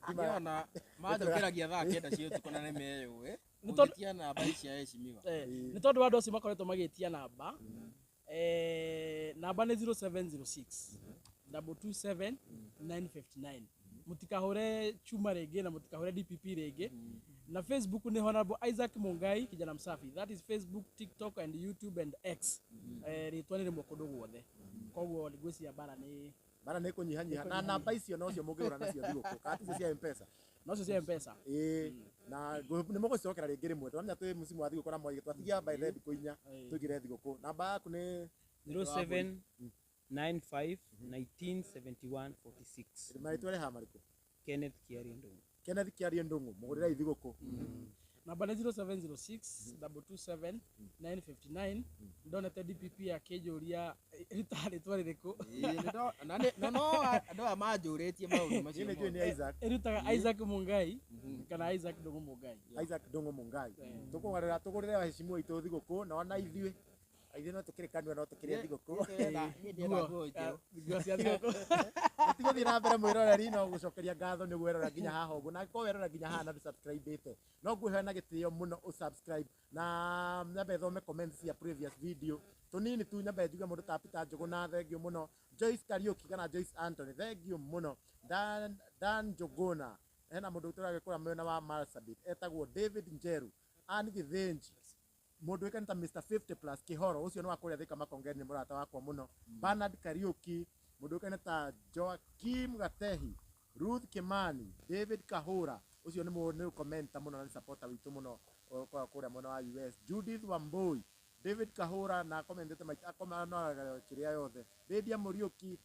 Nĩona manjũkĩragia thaa 9 cia ũtukũ na nĩ meyũĩ. Nĩ tondũ- Ũngĩtia namba ici cia heshimiwa. Nĩ tondũ wa andũ acio makoretwo magĩtia namba namba nĩ 0706 227 959. Mũtikahũre chuma rĩngĩ na mũtikahũre DPP rĩngĩ. Na Facebook nĩ Honorable Isaac Mungai Kijana Msafi, that is Facebook, TikTok and YouTube and X. Rĩtwa nĩ rĩmwe kũndũ guothe, koguo ngwĩciria mbara nĩ bara nĩ kũnyihanyiha na namba icio nocio mũngĩgũra nacio thigũkũ kana ticio cia M-Pesa. Nocio cia M-Pesa. Ĩĩ, na nĩ mũgũcokera rĩngĩ rĩmwe twamenya twĩ msimu wa thigũkũ na mwaige twatigia by the thikũ 4 tũingĩre thigũkũ. Namba yaku nĩ 0795 1971 46. Marĩtwa rĩ haha marĩkũ? Kenneth Kiarie Ndung'u. Kenneth Kiarie Ndung'u, mũgũrĩrei thigũkũ. Namba nĩ 0706 227 959. Ndonete DPP akĩnjũria ĩrutaga rĩtwa rĩrĩkũ. Na no andũ aya manjũrĩtie maũndũ macio Niĩ nĩ njũĩ mothe. nĩ Isaac. Ĩrutaga Isaac Mungai kana Isaac Ndung'u Mungai. Isaac Ndung'u Mungai. Tũkũgarũra tũgũrĩre waheshimiwa aitũ thigũkũ na ona ithuĩ ithuĩ no tũkĩrĩ kanua no tũkĩrĩe thigũkũ. Niĩ ndĩrenda nguo njerũ. Nguo cia thigũkũ. Tũtigũthiĩ na mbere mwĩroreri no gũcokeria ngatho nĩ gwerora nginya haha ũguo na angĩkorwo werora nginya haha na ndũ-subscribe-ĩte no ngwĩhoya na gĩtĩo mũno ũ-subscribe na nyambe thome comments cia previous video tũnini tu nyambe njuge mũndũ ta Peter Njũgũna thengiũ mũno, Joyce Kariũki kana Joyce Anthony thengiũ mũno, Dan Njũgũna, hena mũndũ ũtũraga kũrĩa mwena wa Marsabit etagwo David Njeru, Ann Gĩthĩnji, mũndũ ũĩkaine ta Mr 50 plus Kĩhoro ũcio nĩ wa kũrĩa Thika Makongeni nĩ mũrata wakwa mũno, Bernard Kariũki, mũndũ ũĩkaine ta Joakim Gatehi, Ruth Kimani, David Kahura ũcio nĩ nĩ commenter mũno na nĩ supporter witũ mũno ũkoragwo kũrĩa mwena wa US, Judith Wambui, David Kahura na commentete maita kĩrĩa yothe, Lydia Mũriũki,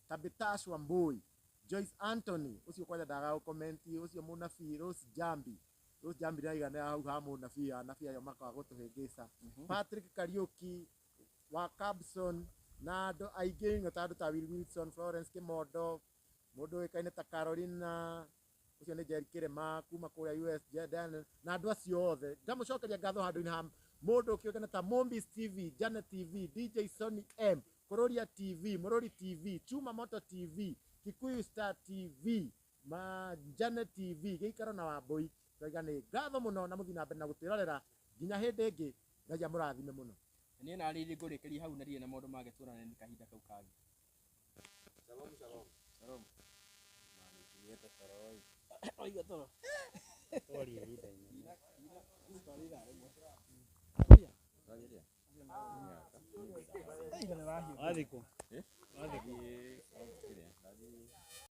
Tabitash Wambui, Joyce Anthony ũcio kwanja ndaga gũkomenti ũcio mũnabii Rose Jambi, Rose Jambi nĩaigana hau ha mũnabii anabii ayo makaga gũtũhĩngĩca, Patrick Kariũki wa Cabson na andũ aingĩ ta andũ ta Will Wilson, Florence Kimondo, mũndũ ũĩkaine ta Carolina ũcio nĩ Jerry Kĩrĩma kuma kũrĩa US, na andũ acio othe ngamũcokeria ngatho handũ-inĩ ha mũndũ ũkĩũĩkaine ta Mombis TV, Janet TV, DJ Sony M, Kũrũria TV, Mũrũri TV, Chuma Moto TV, Kikuyu Star TV, Janet TV, Gĩikaro na Wambũi. Twaiga nĩ ngatho mũno na mũthiĩ na mbere na gũtwĩrorera nginya hĩndĩ ĩngĩ. Ngai amũrathime mũno. Niĩ narĩ ngũrĩkĩria hau na ndirĩ na maũndũ mangĩ tuonane nĩ kahinda kau kangĩ. Shalom, shalom. Shalom. Manikinyĩte toro ĩ. Oiga toro. Twarie ihinda inene. Twageria? Iga nĩ rahiũ. Wathiĩ kũ? Eh? Wathiĩ kũ? Ndathiĩ kĩrĩa, ndathiĩ